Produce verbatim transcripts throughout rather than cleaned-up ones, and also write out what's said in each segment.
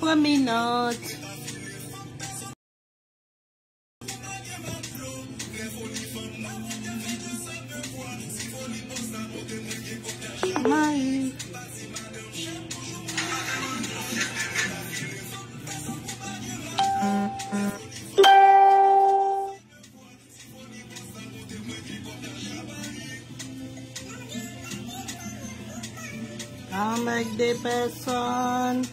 Dominante. Mayi. Anmède pèsonn.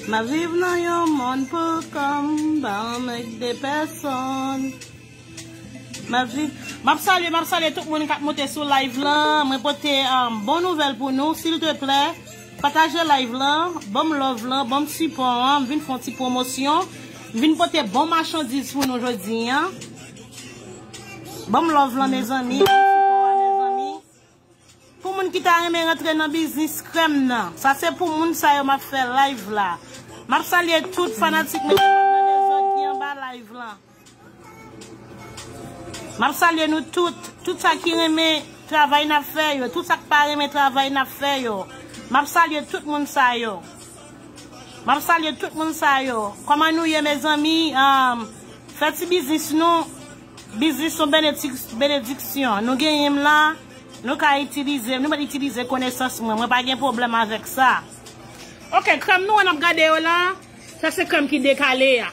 M ap viv nan yon mond pou kòm, pa anmède pèsonn. M ap viv, m ap salye, m ap salye tout moun k ap monte sou live lan. Mwen pote, um, bon nouvèl pou nou, silteplè. Pataje live lan, ban m love lan, ban m sipò an, m vin fè yon ti pwomosyon. M vin pote bon machandiz pou nou jodi an. Ban m love lan, mezanmi, ban m sipò an, mezanmi. Pou moun ki ta renmen rantre nan biznis krèm nan, sa se pou moun sa yo m ap fè live la. M ap salye tout fanatik Mete Lòd nan Dezòd ki anba live lan. M ap salye nou tout, tout sa ki renmen travay n ap fè yo, tout sa k pa renmen travay n ap fè yo. M ap salye tout moun sa yo. M ap salye tout moun sa yo. Kòman nou ye, mezanmi? Um, fè ti biznis nou. Biznis nou benedik-, benediksyon. Nou genyen m la, nou ka itilize, nou mèt itilize konesans mwen. Mwen pa gen pwoblèm avèk sa. Ok, krèm nou an ap gade yo la, sa se krèm ki dekale a.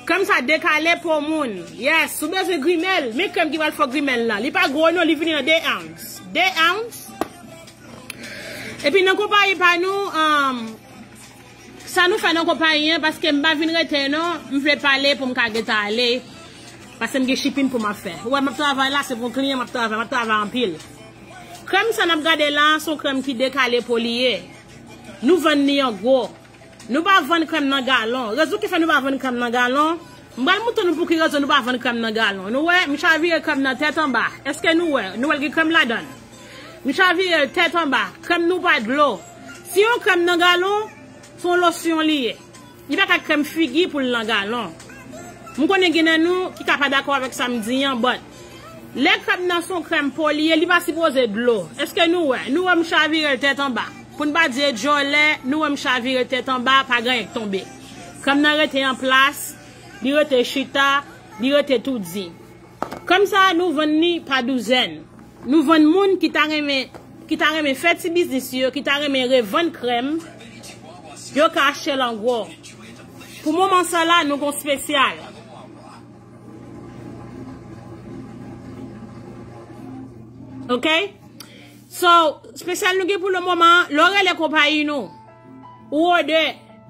Krèm sa dekale po moun. Yes, ou bezwen grimèl. Men krèm ki pral fè w grimèl la. Li pa gwo non, li vini nan de ounce. De ounce. Epi nan konpayi pa nou, um, sa nou fè nan konpayi an, paske m pa vin rete non, m vle pale pou m ka gentan ale. Paske m gen shipping pou m ap fè. Ou wè, m ap travay la, se pou kliyan m ap travay, m ap travay anpil. Krèm sa n ap gade la, se yon krèm ki dekale po li ye. Nou vann li an gwo. Nou pa vann krèm nan galon. Rezon ki fè nou pa vann krèm nan galon, m pral montre nou pou ki rezon nou pa vann krèm nan galon. Nou wè, m chavire krèm nan tèt anba. Èske nou wè? Nou wè l gen krèm ladan l. M chavire l tèt anba. Krèm nou pa dlo. Si yon krèm nan galon, se yon losyon li ye. Li pa ka krèm figi pou l nan galon. M konnen gen nan nou ki ka pa dakò avèk sa m di an, but lè krèm nan se yon krèm po li ye, li pa sipoze dlo. Èske nou wè? Nou wè m chavire l tèt anba. Pou n pa di e djòlè, nou wè m chavire l tèt anba, pa gen anyen k tonbe. Krèm nan rete an plas, li rete chita, li rete toudi. Krèm sa a, nou vann li pa douzèn. Nou vann moun ki ta renmen, ki ta renmen fè ti biznis yo, ki ta renmen revann krèm, yo ka achte l an gwo. Pou moman sa la, nou gon espesyal. Ok? So, espesyal nou gen pou le moman, lè w rele konpayi nou, ou òdè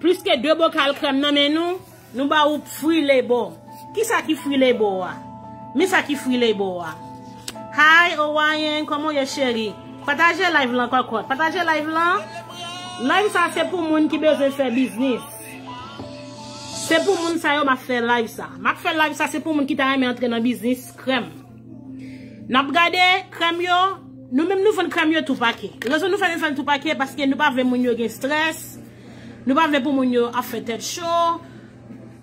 plis ke de bokal krèm nan men nou, nou ba ou free label. Kisa ki free label a? Men sa ki free label a. Hi, Owayen, kòman w ye, cheri? Pataje live lan, kòkòt. Pataje live lan. Live sa se pou moun ki bezwen fè biznis. Se pou moun sa yo m ap fè live sa. M ap fè live sa, se pou moun ki ta renmen antre nan biznis krèm. N ap gade krèm yo. Nou menm nou vann krèm yo tou pake. Rezon nou fè nou fè l tou pake, paske nou pa vle moun yo gen strès. Nou pa vle pou moun yo ap fè tèt cho.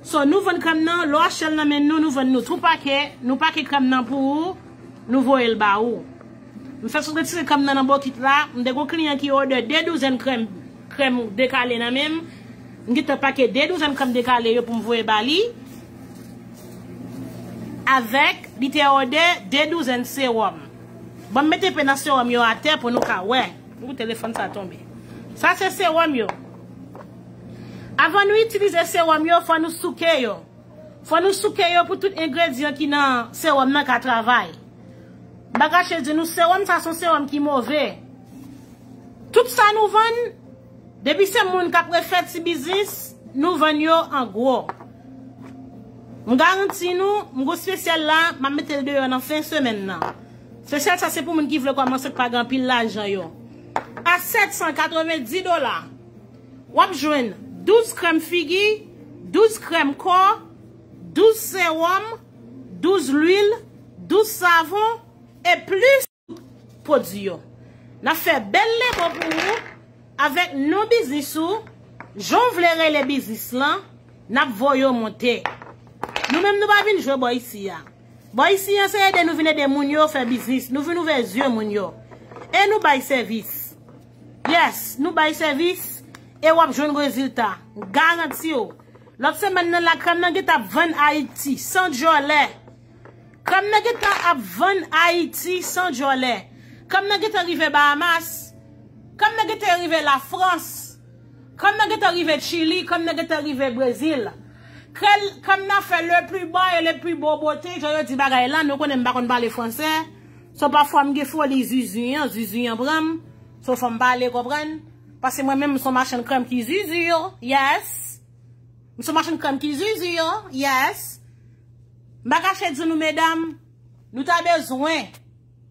So, nou vann krèm nan, lè w achte l nan men nou, nou vann nou tou pake, nou pake krèm nan pou ou, nou voye l ba ou. M fè sot retire krèm nan nan bokit la, m te gon kliyan ki òdè de douzèn krèm, krèm dekale nan men m. M gentan pake de douzèn krèm dekale yo pou m voye ba li. Avèk, li te òdè de douzèn sewòm. Ban m mete pe nan sewòm yo atè pou nou ka wè. Ou telefòn sa tonbe. Sa se sewòm yo. Avan nou itilize sewòm yo, fò nou souke yo. Fò nou souke yo pou tout engredyan ki nan sewòm nan ka travay. M pa kache di nou sewòm sa se yon sewòm ki move. Tout sa nou vann, depi se moun k ap refè ti biznis, nou vann yo an gwo. M garanti nou, m gon espesyal la, m ap mete l deyò nan fen semèn nan. Espesyal sa se pou moun ki vle kòmanse k pa gen anpil lajan yo. A sèt san katrevenndis dola, w ap jwenn douz krèm figi, douz krèm kò, douz sewòm, douz lwil, douz savon, e plis pwodui yo. N ap fè bèl lebo pou ou, avèk non biznis ou, jan w vle rele biznis lan, n ap voye w monte. Nou menm nou pa vin jwe bò isi a. Bò isi a se ede nou vin ede moun yo fè biznis, nou vin ouvè zye moun yo. E nou bay sèvis. Yes, nou bay sèvis. e w ap jwenn rezilta. M garanti w. Lòt semèn nan la, krèm nan gentan ap vann Ayiti san dòla. Krèm nan gentan ap vann Ayiti san dòla. Krèm nan gentan rive Bahamas. Krèm nan gentan rive Lafrans. Krèm nan gentan rive Chili. Krèm nan gentan rive Brezil. Krèm, krèm nan fè le pli bon e le pli bon bote. Jan yo di bagay lan, nou konnen m pa konn pale fransè. So pafwa m gen foli zuzu an, zuzu an pran m. So fò m pale, konprann. Paske mwen menm m se yon machann krèm ki zuzu yo. Yes. M se yon machann krèm ki zuzu yo. Yes. M pa kache di nou, medam, nou ta bezwen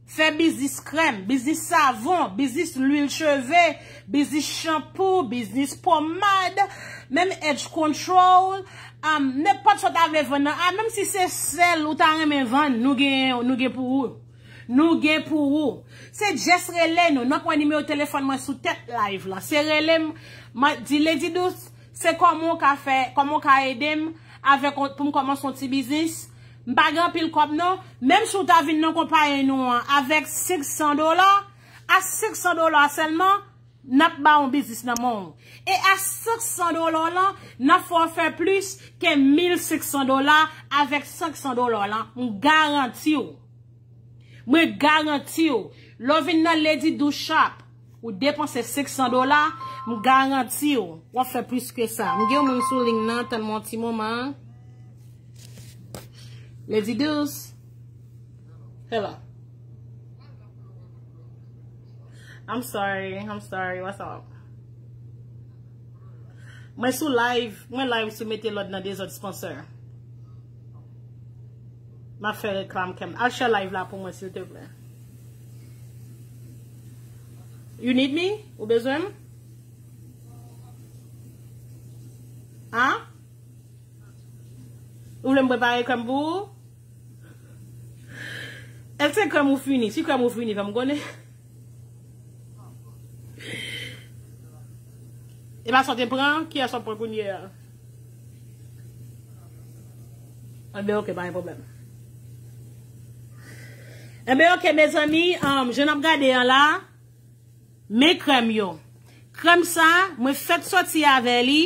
fè biznis krèm, biznis savon, biznis lwil cheve, biznis chanpou, biznis pomad, menm edge control, um, nenpòt sa w ta vle vann nan. A, menm si se sèl ou ta renmen vann, nou gen, nou gen pou ou. Nou gen pou ou. Se just rele nou. N ap wè nimewo telefòn mwen sou tèt live la. Se rele m, mwen di, Lady Douce, se kòman w ka fè, kòman w ka ede m avèk, pou m kòmanse yon ti biznis. M pa gen anpil kòb non. Menm si w ta vin nan konpayi nou an avèk senk san dola, a senk san dola sèlman, n ap ba w yon biznis nan men w. E a senk san dola w lan, n ap fè w fè plis ke mil senk san dola avèk senk san dola w lan. M garanti w. Mwen garanti w. Lè w vin nan Lady Douce Shop, ou depanse senk san dola, m garanti w, w ap fè plis ke sa. M gen yon moun sou liy nan, tann mwen yon ti moman. Lady Douce. Hello. I'm sorry, I'm sorry. What's up? Mwen sou live, mwen live sou mete lòd nan dezòd sponsor. M ap fè reklam kè m. Al share live la pou mwen, silteplè. You need me? Ou bezwen m? Hein? Ou vle m prepare krèm pou ou? Èske se krèm ou fini? Si krèm ou fini, fè m konnen. E pa sa w te pran? Kiyès w ap pran kounye a? Enben, ok, pa gen pwoblèm. Enben, ok, mezanmi, um, jan n ap gade an la, men krèm yo. Krèm sa, mwen fèk sòti avè li.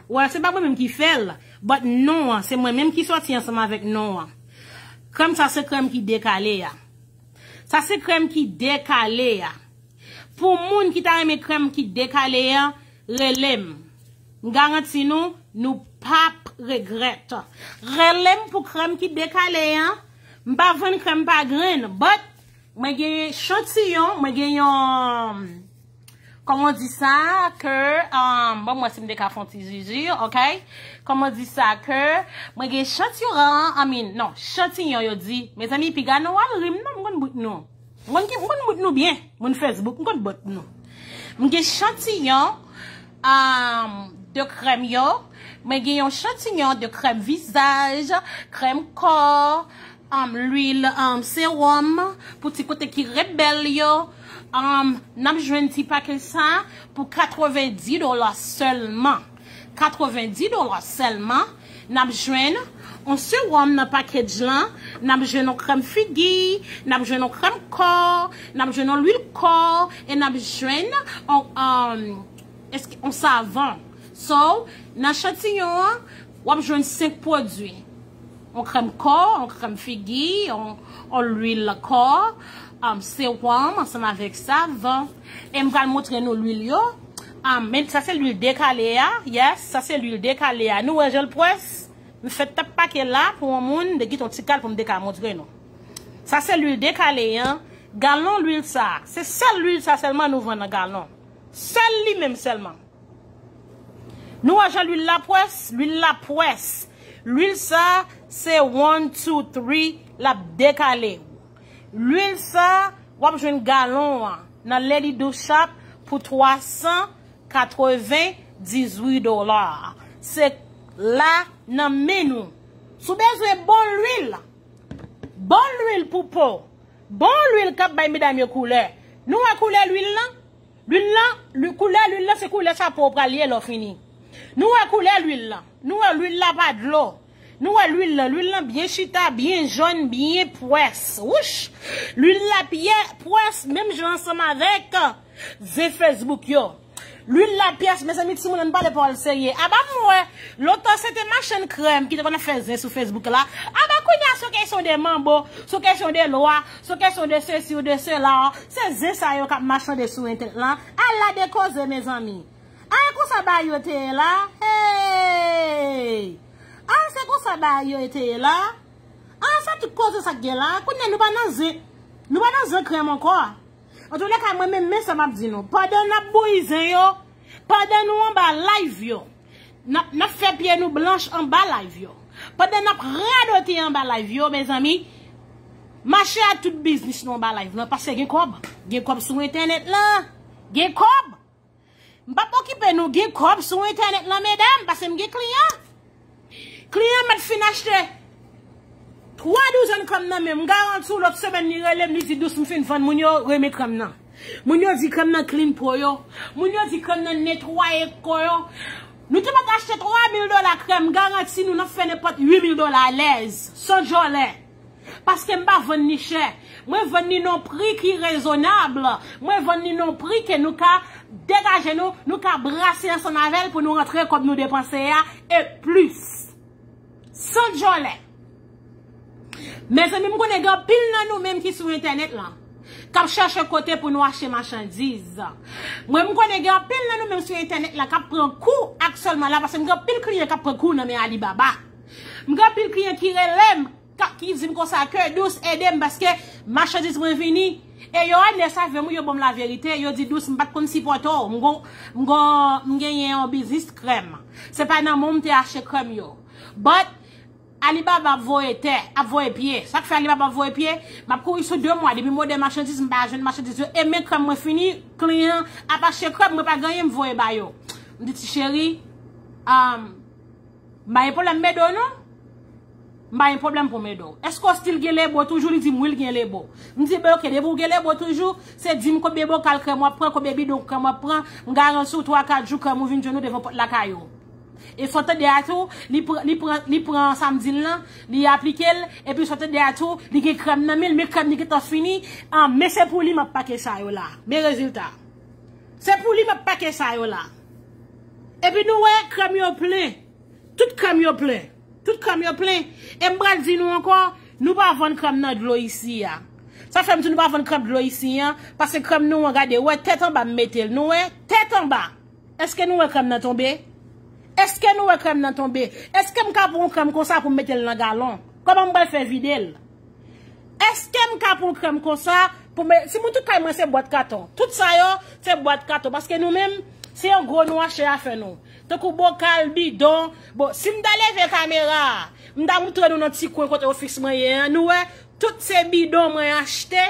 Well, se pa mwen menm ki fè l, but non an, se mwen menm ki sòti ansanm avèk non an. Krèm sa, se krèm ki dekale a. Sa se krèm ki dekale a. Pou moun ki ta renmen krèm ki dekale a, rele m. M garanti nou, nou p ap regrèt. Rele m pou krèm ki dekale a. M pa vann krèm pa grenn, but mwen gen echantiyon, mwen gen yon, kòman di sa, ke, um, bon, mwen si m te ka fè yon ti zuzu, ok? Kòman di sa, ke mwen gen echantiyon, I mean, non, echantiyon yo di, mezanmi, piga nou al ri m non, m konn bout nou. M konn, m konn bout nou byen, moun Facebook, m konn bout nou. M gen echantiyon, um, de krèm yo, mwen gen yon echantiyon de krèm vizaj, krèm kò, um, lwil, um, sewòm, pou ti kote ki ret bèl yo. Um, n ap jwenn ti pakèt sa pou katrevenndis dola sèlman. Katrevenndis dola sèlman. N ap jwenn yon sewòm nan package lan, n ap jwenn yon krèm figi, n ap jwenn yon krèm kò, n ap jwenn yon lwil kò, e n ap jwenn yon, um, èske, yon savon. So, nan echantiyon an, w ap jwenn senk pwodui. Yon krèm kò, yon krèm figi, yon, yon lwil kò, um, sewòm ansanm avèk savon. E m pral montre nou lwil yo. Um, men sa se lwil dekale a. Yes, sa se lwil dekale a. Nou wè jan l pwès? M fèk t ap pake la pou yon moun, de kite yon ti kal pou m te ka montre nou. Sa se lwil dekale an. Galon lwil sa. Se sèl lwil sa sèlman nou vann nan galon. Sèl li menm sèlman. Nou wè jan lwil la pwès? Lwil la pwès. Lwil sa, se one, two, three, l ap dekale. Lwil sa, w ap jwenn galon an nan Lady Douce Shop pou twa san katrevenndizwit dola. Se la nan men nou. Si w bezwen bon lwil, bon lwil pou po, bon lwil k ap bay medam yo koulè. Nou wè koulè lwil lan? Lwil lan, lwi-, koulè lwil lan se koulè chapo w pral ye lè w fini. Nou wè koulè lwil lan. Nou wè lwil la pa dlo. Nou wè lwil lan. Lwil lan byen chita, byen jòn, byen pwès. Wouch! Lwil la byen pwès, menm jan ansanm avèk zen Facebook yo. Lwil lapyès, mezanmi, timoun, ann pale pawòl serye. Aba m wè, lontan se te machann krèm ki te konn ap fè zen sou Facebook la. Aba kounye a, se kesyon de manbo, se kesyon de lwa, se kesyon de sesi ou de sela. Se zen sa yo k ap machande sou entènèt lan. Ala de koze, mezanmi. A, e konsa bagay yo te ye la? Hey! A, se konsa bagay yo te ye la? A, se tout koze sa k gen la? Kounye a, nou pa nan zen, nou pa nan zen krèm ankò. Antouleka, mwen menm, men sa m ap di nou. Pandan n ap bouyi zen yo, pandan nou anba live yo, n ap, n ap fè pye nou blanch anba live yo. Pandan n ap radote anba live yo, mezanmi, mache a tout biznis nou anba live lan, paske gen kòb. Gen kòb sou entènèt lan. Gen kòb. M p ap okipe nou, gen kòb sou entènèt lan, medam, paske m gen kliyan. Kliyan mèt fin achte twa douzèn krèm nan men m. M garanti w, lòt semèn li rele m, li di, Dous, m fin vann moun yo, renmen krèm nan. Moun yo di krèm nan clean po yo. Moun yo di krèm nan netwaye kò yo. Nou te mèt achte twa mil dola krèm, m garanti nou, n ap fè nenpòt uit mil dola alèz, san djòlè. Paske m pa vann li chè. Mwen vann li nan pri ki rezonab. Mwen vann li nan pri ke nou ka degaje nou, nou ka brase ansanm avè l pou nou rantre kòb nou depanse a e plis. San djòlè. Mezanmi, m konnen gen anpil nan nou menm ki sou entènèt lan k ap chèche kote pou nou achte machandiz. Mwen, m konnen gen anpil nan nou menm sou entènèt la k ap pran kou aktyèlman la, paske m gen anpil kliyan k ap pran kou nan men Alibaba. M gen anpil kliyan ki rele m, ka- ki di m konsa ke, Dous, ede m paske machandiz mwen vini. E yo anèst avè m, wi, yo ban m laverite. Yo di, Dous, m pa t konn sipòte w. M gon, m gon, m genyen yon biznis krèm. Se pa nan men w m te achte krèm yo. But, Alibaba ap voye tè, ap voye pye. Sa k fè Alibaba ap voye pye? M ap kouri sou de mwa. Depi m òdè machandiz, m pa jwenn machandiz yo. E men krèm mwen fini, kliyan ap achte krèm, mwen pa gen anyen m voye ba yo. M di, Ti cheri, um, m pa gen pwoblèm m ede w non. M pa gen pwoblèm pou m ede w. Èske w still gen lebo toujou? Li di m wi, l gen lebo. M di, ben, oke, depi w gen lebo toujou, se di m konbyen bokal krèm w ap pran, konbyen bidon krèm w ap pran. M garanti w twa, kat jou, krèm ou vin jwenn ou devan pòt lakay ou. E sa w tande a tou, li pran, li pran, li pran sa m di l lan, li aplike l, epi sa w tande a tou, li gen krèm nan men l, men krèm li gentan fini, an, men se pou li m ap pake sa yo la. Men rezilta. Se pou li m ap pake sa yo la. Epi nou wè, krèm yo plen. Tout krèm yo plen. Tout krèm yo plen. E m pral di nou ankò, nou pa vann krèm nan dlo isi a. Sa fè m di nou pa vann krèm dlo isi a, paske krèm nou an, gade, wè, tèt anba m mete l. Nou wè, tèt anba. Èske nou wè krèm nan tonbe? Èske nou wè krèm nan tonbe? Èske m ka pran yon krèm konsa pou m mete l nan galon? Kòman m pral fè vide l? Èske m ka pran yon krèm konsa pou m, si moun tout kay mwen se bwat katon. Tout sa yo, se bwat katon. Paske nou menm, se an gwo nou achte afè nou. Tankou bokal, bidon. Bon, si m ta leve kamera a, m ta moutre nou nan ti kwen kote ofis mwen ye an. Nou wè, tout se bidon mwen achte.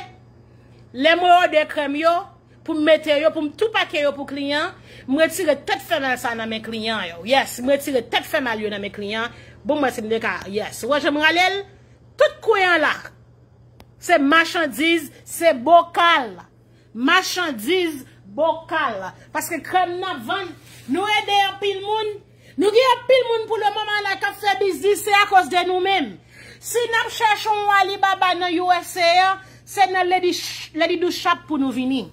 Lè mwen òdè krèm yo, pou m mete yo, pou m tou pake yo pou kliyan, m retire tèt fèmal sa nan men kliyan yo. Yes, m retire tèt fèmal yo nan men kliyan. Bon, mwen se m de ka, yes. Ou wè jan m rale l? Tout kwen an la. Se machandiz, se bokal. Machandiz, bokal. Paske krèm n ap vann, nou ede anpil moun. Nou gen anpil moun pou le moman la k ap fè biznis, se akoz de nou menm. Si n ap chèche yon Alibaba nan U S A an, se nan Lady, Sh- Lady Dous Shop pou nou vini.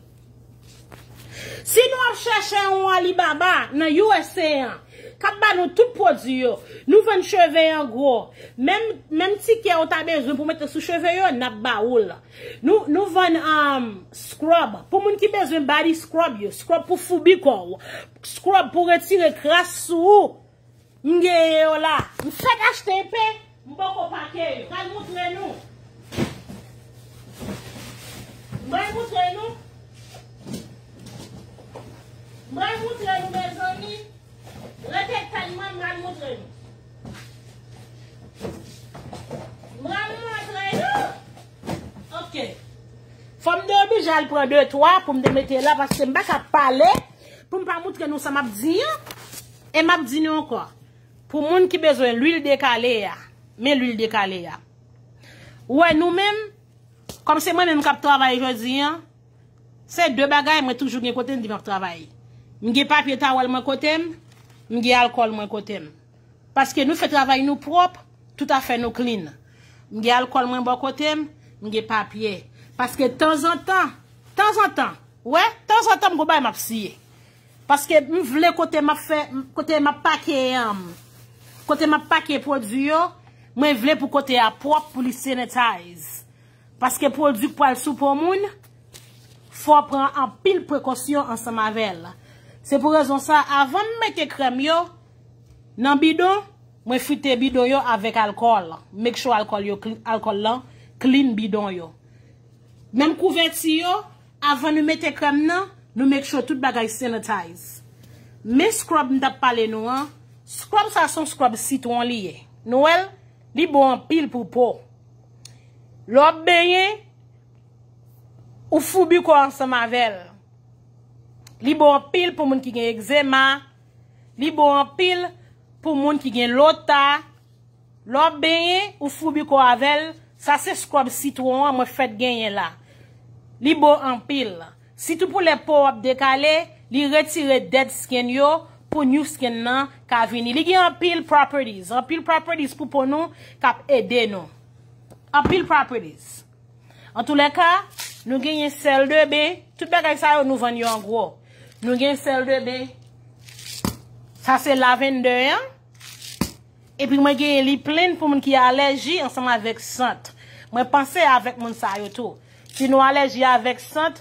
Si nou ap chèche yon Alibaba nan U S A an, k ap ba nou tout pwodui yo, nou vann cheve an gwo, menm, menm tikè ou ta bezwen pou mete sou cheve yo, n ap ba ou l. Nou, nou vann, um, scrub. Pou moun ki bezwen body scrub yo, scrub pou foubi kò w, scrub pou retire kras sou ou. M genyen yo la. M fèk achte epe, m poko pake yo. Pral moutre nou. M pral moutre nou. M pral moutre nou, mezanmi. Rete tann mwen, m pral moutre nou. M pral moutre nou. Ok. Fò m te oblije al pran de twa pou m te mete la, paske m pa ka pale pou m pa moutre nou sa m ap di an. E m ap di nou ankò. Pou moun ki bezwen lwil dekale a, men lwil dekale a. Ou wè, nou menm, kòm se mwen menm k ap travay jodi an, se de bagay mwen toujou gen kote m di m ap travay. M gen papye towel mwen kote m, m gen alkòl mwen kote m. Paske nou fè travay nou pwòp, tout afè nou clean. M gen alkòl mwen bò kote m, m gen papye. Paske tanzantan, tanzantan, wè, tanzantan m gon bagay m ap siye. Paske m vle kote m ap fè, kote m ap pake, um, kote m ap pake pwodui yo, mwen vle pou kote a pwòp, pou li sanitize. Paske pwodui k pral sou po moun, fò w pran anpil prekosyon ansanm avè l. Se pou rezon sa, avan m mete krèm yo nan bidon, mwen frite bidon yo avèk alkòl. Make sure alkòl yo cl-, alkòl lan clean bidon yo. Menm kouvèti yo, avan nou mete krèm nan, nou make sure tout bagay sanitize. Men scrub m t ap pale nou an, scrub sa se yon scrub sitwon li ye. Nou wè l? Li bon anpil pou po. Lè w ap benyen, ou foubi kò ansanm avè l. Li bon anpil pou moun ki gen egzema. Li bon anpil pou moun ki gen lota. Lè w ap benyen, ou foubi kò avè l. Sa se scrub sitwon an mwen fèk genyen la. Li bon anpil. Sitou pou lè po w ap dekale, li retire dead skin yo pou new skin nan ka vini. Li gen anpil properties, anpil properties pou po nou k ap ede nou. Anpil properties. Antoulèka, nou genyen sèl de ben. Tout bagay sa yo, nou vann yo an gwo. Nou gen sèl de ben. Sa se lavender an. Epi mwen genyen li plenn pou moun ki alèji ansanm avèk sant. Mwen panse avèk moun sa yo tou. Si nou alèji avèk sant,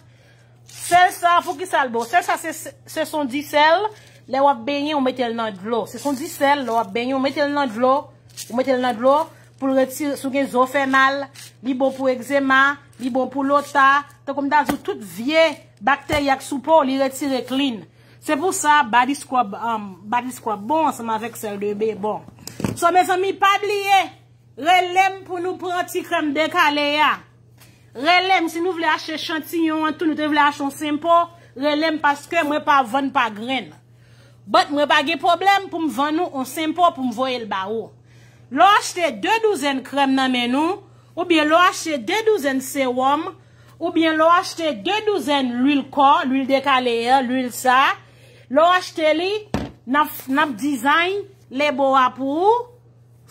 sèl sa, poukisa l bon? Sèl sa, se, se, se son disèl. Lè w ap benyen, ou mete l nan dlo. Se son disèl, lè w ap benyen, ou mete l nan dlo. Ou mete l nan dlo pou l retire, si w gen zo fè mal, li bon pou egzema, li bon pou lota. Tankou m ta di w, tout vye bakteri ak sou po, li retire clean. Se pou sa, body scrub, um, body scrub bon ansanm avèk sèl de ben bon. So, mezanmi, pa bliye, rele m pou nou pran ti krèm dekale a. Rele m si nou vle achte echantiyon an tou, nou te vle achte yon senpo, rele m paske mwen pa vann pa grenn. But mwen pa gen pwoblèm pou m vann ou yon senpo pou m voye l ba ou. Lè w achte de douzèn krèm nan men nou, oubyen lè w achte de douzèn sewòm, oubyen lè w achte de douzèn lwil kò, lwil dekale an, lwil sa, lè w achte li, n ap, n ap design lebo a pou ou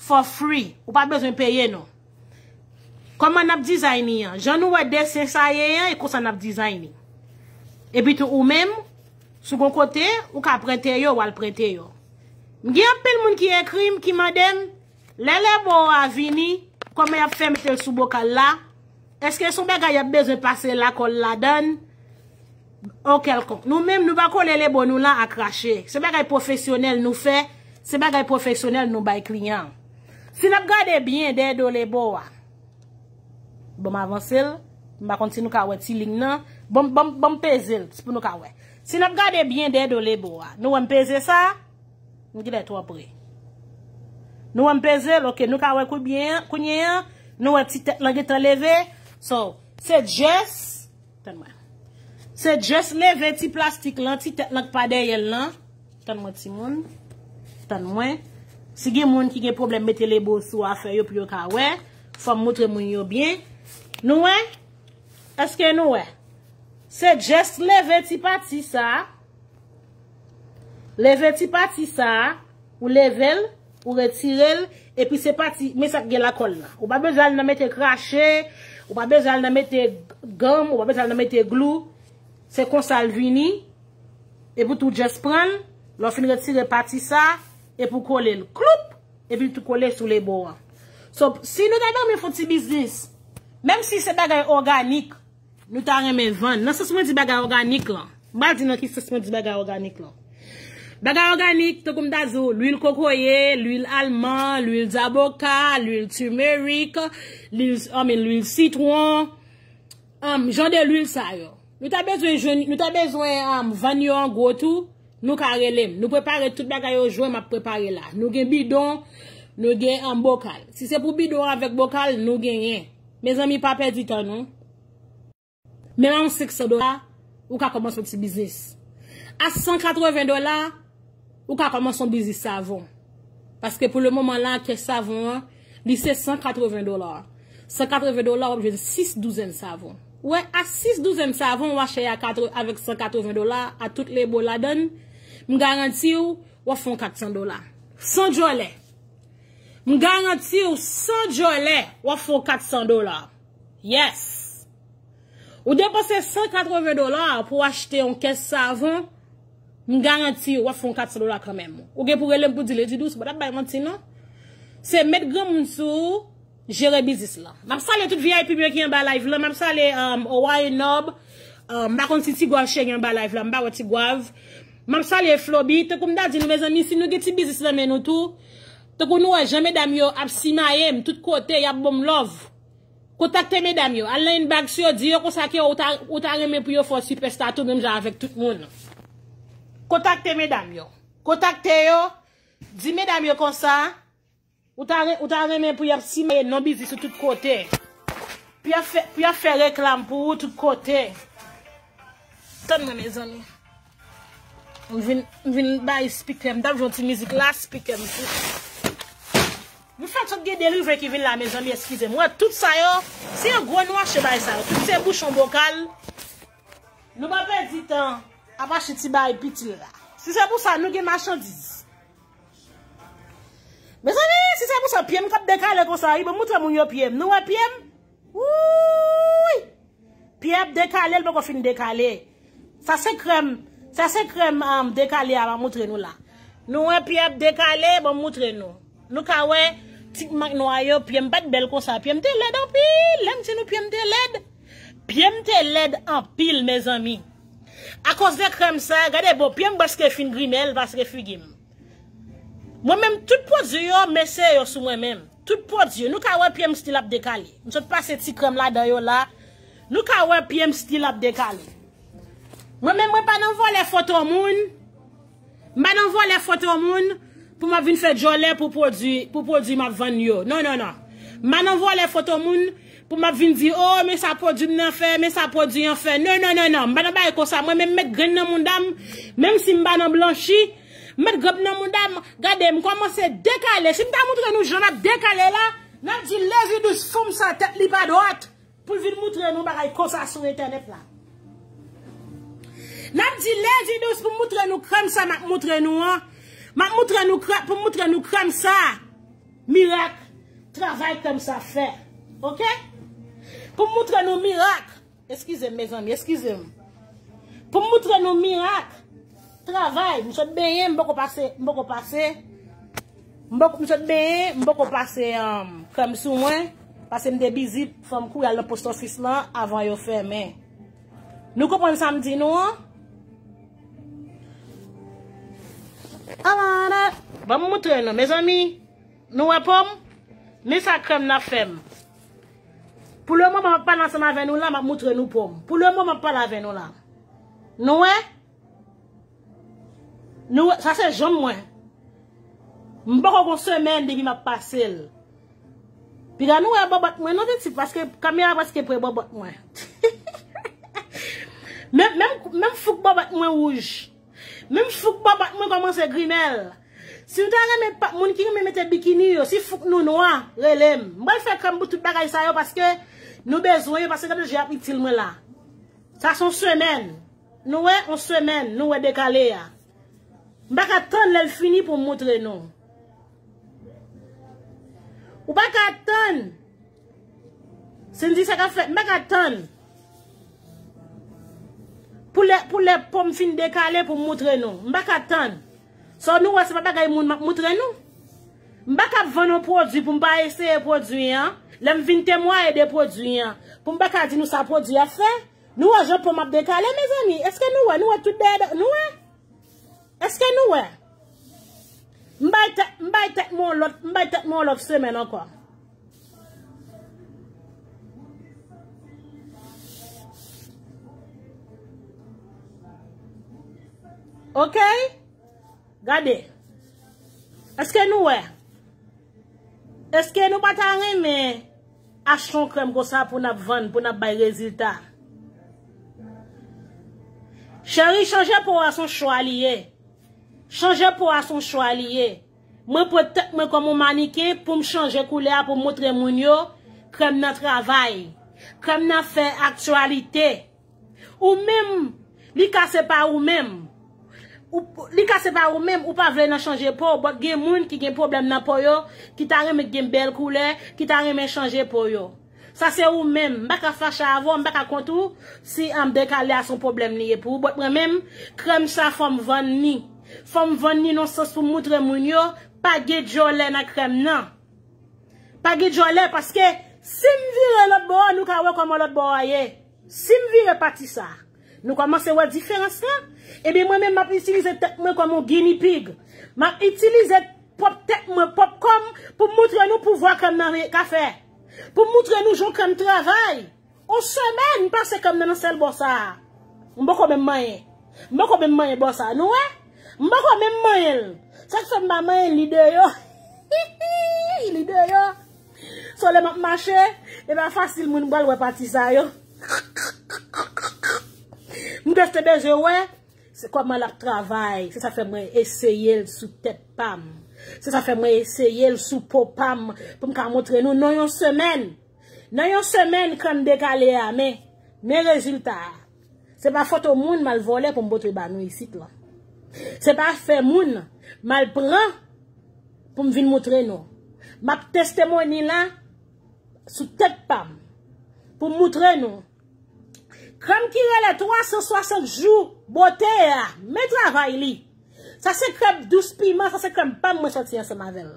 for free. Ou pa bezwen peye nou. Kòman n ap design li an? Jan nou wè desen sa ye an, e konsa n ap design li. Epi tou ou menm, si w gon kote, ou ka prente yo, w al prente yo. M gen anpil moun ki ekri m, ki mande m, lè lebo a vini, kòman y ap fè mete l sou bokal la? Èske se yon bagay y ap bezwen pase lakòl ladan l? Ou kèlkonk. Nou menm, nou pa kole lebo nou la a krache. Se bagay pwofesyonèl nou fè, se bagay pwofesyonèl nou bay kliyan. Si n ap gade byen dèyè do lebo a, bon, m avanse l, m pa konn si nou ka wè ti liy nan, bon, bon, bon, m peze l pou nou ka wè. Si n ap gade byen dèyè do lebo a, nou wè m peze sa? M genlè twò pre. Nou wè m peze l, ok, nou ka wè koubyen, kounye an, nou wè ti tèt lan gentan leve. So, se just, tann mwen. Se just leve ti plastik lan, ti tèt lan k pa dèyè l lan. Tann mwen timoun. Tann mwen. Si gen moun ki gen pwoblèm mete lebo sou afè yo pou yo ka wè, fò m moutre moun yo byen. Nou wè? Èske nou wè? Se just leve ti pati sa. Leve ti pati sa, ou leve l, ou retire l, epi se pati, men sa k gen lakòl la. Ou pa bezwen al nan mete krache, ou pa bezwen al nan mete gam, ou pa bezwen al nan mete glou. Se konsa l vini, epi tou just pran l, lè w fin retire pati sa, epi w kole l. Kloup! Epi l tou kole sou lebo an. So, si nou ta renmen fè yon ti biznis, menm si se bagay òganik, nou ta renmen vann. Nan sans mwen di bagay òganik lan. M pral di nan ki sans mwen di bagay òganik lan. Bagay òganik, tankou m ta di w, lwil kokoye, lwil alman, lwil zaboka, lwil turmeric, lwil, I mean, lwil sitwon, um, jan de lwil sa yo. Nou ta bezwen jwenn, nou ta bezwen, um, vann yo an gwo tou, nou ka rele m. Nou prepare tout bagay yo, jwenn m ap prepare la. Nou gen bidon, nou gen, um, bokal. Si se pou bidon avèk bokal, nou genyen. Mezanmi, pa pèdi tan nou. Menm a yon senk san dola, ou ka kòmanse yon ti biznis. A san katreven dola, ou ka kòmanse yon biznis savon. Paske pou le moman la, kès savon an, li se san katreven dola. San katreven dola, w ap jwenn sis douzèn savon. Ou wè, a sis douzèn savon, w achte a katreven, avèk san katreven dola, a tout lebo ladan l, m garanti w, w ap fè yon kat san dola. San djòlè. M garanti w, san djòlè, w ap fè yon kat san dola. Yes! Ou depanse san katreven dola pou w achte yon kès savon, M garanti w ap fè yon kat san dola kanmenm. Ou gen pou rele m pou di Lady Douce, m pa t ap bay manti non. Se met granmoun sou ou, jere biznis lan. M ap salye tout V I P m yo ki anba live lan. M ap salye um, Owaye Nob. Um, m pa konn si Ti Gwav Cheri anba live lan. M pa wè Ti Gwav. M ap salye Floby. Tankou m ta di nou, mezanmi, si nou gen ti biznis nan men nou tou, tankou nou wè jan medam yo ap simaye m tout kote, y ap ban m love. Kontakte medam yo. Al nan inbox yo, di yo konsa ke ou ta, ou ta renmen pou yo fè w sipèsta tou, menm jan avèk tout moun. Kontakte medam yo. Kontakte yo. Di medam yo konsa, ou ta, re- ou ta renmen pou y ap simaye non biznis ou tout kote. Pou y ap fè, pou y ap fè reklam pou ou tout kote. Tann mwen, mezanmi. M vin, m vin bay spikè m. M t ap jwe yon ti mizik la, spikè m tou. M fèk sot gen delivre ki vin la, mezanmi, eskize m. Wè, tout sa yo, se yon gwo nwache bay sa yo. Tout se bouchon bokal. Nou pa pèdi tan ap achte ti bagay pitil la. Si se pou sa, nou gen machandiz. Mezanmi, si se pou sa, pye m k ap dekale konsa, wi, ban m moutre moun yo pye m. Nou wè pye m? Wouy! Pye ap dekale, l poko fin dekale. Sa se krèm, sa se krèm um, dekale a, m ap moutre nou la. Nou wè pye ap dekale, ban m moutre nou. Nou ka wè ti mak nwa yo, pye m pa t bèl konsa. Pye m te lèd anpil, lè m di nou pye m te lèd. Pye m te lèd anpil, mezanmi. Akoz de krèm sa, gade bon, pye m prèske fin grimèl paske figi m. Mwen menm, tout pwodui yo, m eseye yo sou mwen menm. Tout pwodui, nou ka wè pye m still ap dekale. M sot pase ti krèm ladan yo la. Nou ka wè pye m still ap dekale. Mwen menm, mwen pa nan vòlè foto moun. M pa nan vòlè foto moun pou m ap vin fè djòlè pou pwodui, pou pwodui m ap vann yo. Non, non, non. M pa nan vòlè foto moun pou m ap vin di, oh, men sa pwodui m nan fè, men sa pwodui an fè. Non, non, non, non. M pa nan bagay konsa. Mwen menm, m met grenn nan mouda m, menm si m pa nan blanchi, m met grenn nan mouda m. Gade, m kòmanse dekale. Si m ta moutre nou jan m ap dekale la, n ap di Lady Douce, fanm sa, tèt li pa dwat. Pou l vin moutre nou bagay konsa sou entènèt la. N ap di Lady Douce pou moutre nou krèm sa m ap moutre nou an. M ap moutre nou krèm, pou moutre nou krèm sa. Mirak, travay krèm sa fè. Oke? Pou moutre nou mirak. Eskize m, mezanmi, eskize m. Pou moutre nou mirak. Travay, m sot benyen, m poko pase, m poko pase. M poko, m sot benyen, m poko pase um, krèm sou mwen. Paske m te bizi, fò m kouri al nan post office lan avan yo fèmen. Nou konprann sa m di nou an? Alala, ban m moutre nou, mezanmi. Nou wè po m? Men sa krèm nan fè m. Pou le moman, m ap pale ansanm avè nou la, m ap moutre nou po m. Pou le moman, m ap pale avè nou la. Nou wè? Nou wè, sa se janm mwen. M poko gon semèn depi m ap pase l. Piga nou wè bòbòt mwen non pitit, paske kamera prèske pre bòbòt mwen. Menm, menm, menm fouk bòbòt mwen wouj. Menm fouk bòbòt mwen kòmanse grimèl. Si w ta renmen pa- moun ki renmen mete bikini yo, si fouk nou nwa, rele m. M pral fè krèm pou tout bagay sa yo paske nou bezwen yo, paske gade jan y ap itil mwen la. Sa se yon semèn. Nou wè, yon semèn, nou wè dekale a. M pa ka tann lè l fini pou m moutre nou. Ou pa ka tann. Cindy, sa k ap fèt, m pa ka tann. Pou lè, pou lè po m fin dekale pou m moutre nou. M pa ka tann. Sa nou wè, se pa bagay moun m ap moutre nou. M pa ka vann yon pwodui pou m pa eseye pwodui an. Lè m vin temwaye de pwodui an, pou m pa ka di nou sa pwodui a fè. Nou wè jan po m ap dekale, mezanmi? Èske nou wè? Nou wè tout dèyè, nou wè? Èske nou wè? M bay tèt, m bay tèt mwen yon lòt, m bay tèt mwen yon lòt semèn ankò. Oke? Gade. Èske nou wè? Èske nou pa ta renmen achte yon krèm konsa pou n ap vann, pou n ap bay rezilta? Cheri, chanje po a se yon chwa li ye. Chanje po a se yon chwa li ye. Mwen pran tèt mwen kòm yon maniken pou m chanje koulè a, pou m montre moun yo krèm nan travay. Krèm nan fè aktyalite. Ou menm, li ka se pa ou menm. Ou, li ka se pa ou menm, ou pa vle nan chanje po, but gen moun ki gen pwoblèm nan po yo, ki ta renmen gen bèl koulè, ki ta renmen chanje po yo. Sa se ou menm. M pa ka fache avè w, m pa ka kont ou si an dekale a se yon pwoblèm li ye pou ou. But mwen menm, krèm sa fò m vann li. Fò m vann li nan sans pou m moutre moun yo, pa gen djòlè nan krèm nan. Pa gen djòlè paske si m vire lòt bò a, nou ka wè kòman lòt bò a ye. Si m vire pati sa, nou kòmanse wè diferans lan. Ebyen mwen menm m ap itilize tèt mwen kòm yon guinea pig. M ap itilize pwòp tèt mwen, pwòp kò m, pou m moutre nou pouvwa krèm nan ka fè. Pou m moutre nou jan krèm travay. On semèn m pase krèm nan nan sèl bò sa a. M poko menm manyen. M poko menm manyen bò sa a. Nou wè? M poko menm manyen l. Sa k fè m pa manyen l, li deyò. Li deyò. So lè m ap mache, e pa fasil moun pral wè pati sa yo. M just te bezwen wè se kòman l ap travay. Se sa fè mwen eseye l sou tèt pa m. Se sa fè mwen eseye l sou po pa m pou m ka montre nou nan yon semèn. Nan yon semèn, krèm dekale a, men, men rezilta a. Se pa foto moun m al vòlè pou m pote ba nou isit lan. Se pa fè moun m al pran pou m vin moutre nou. M ap testimony la sou tèt pa m pou m moutre nou. Krèm ki rele twa san swasant jou bote a, men travay li. Sa se krèm dous piman, sa se krèm pa m mwen sòti ansanm avè l.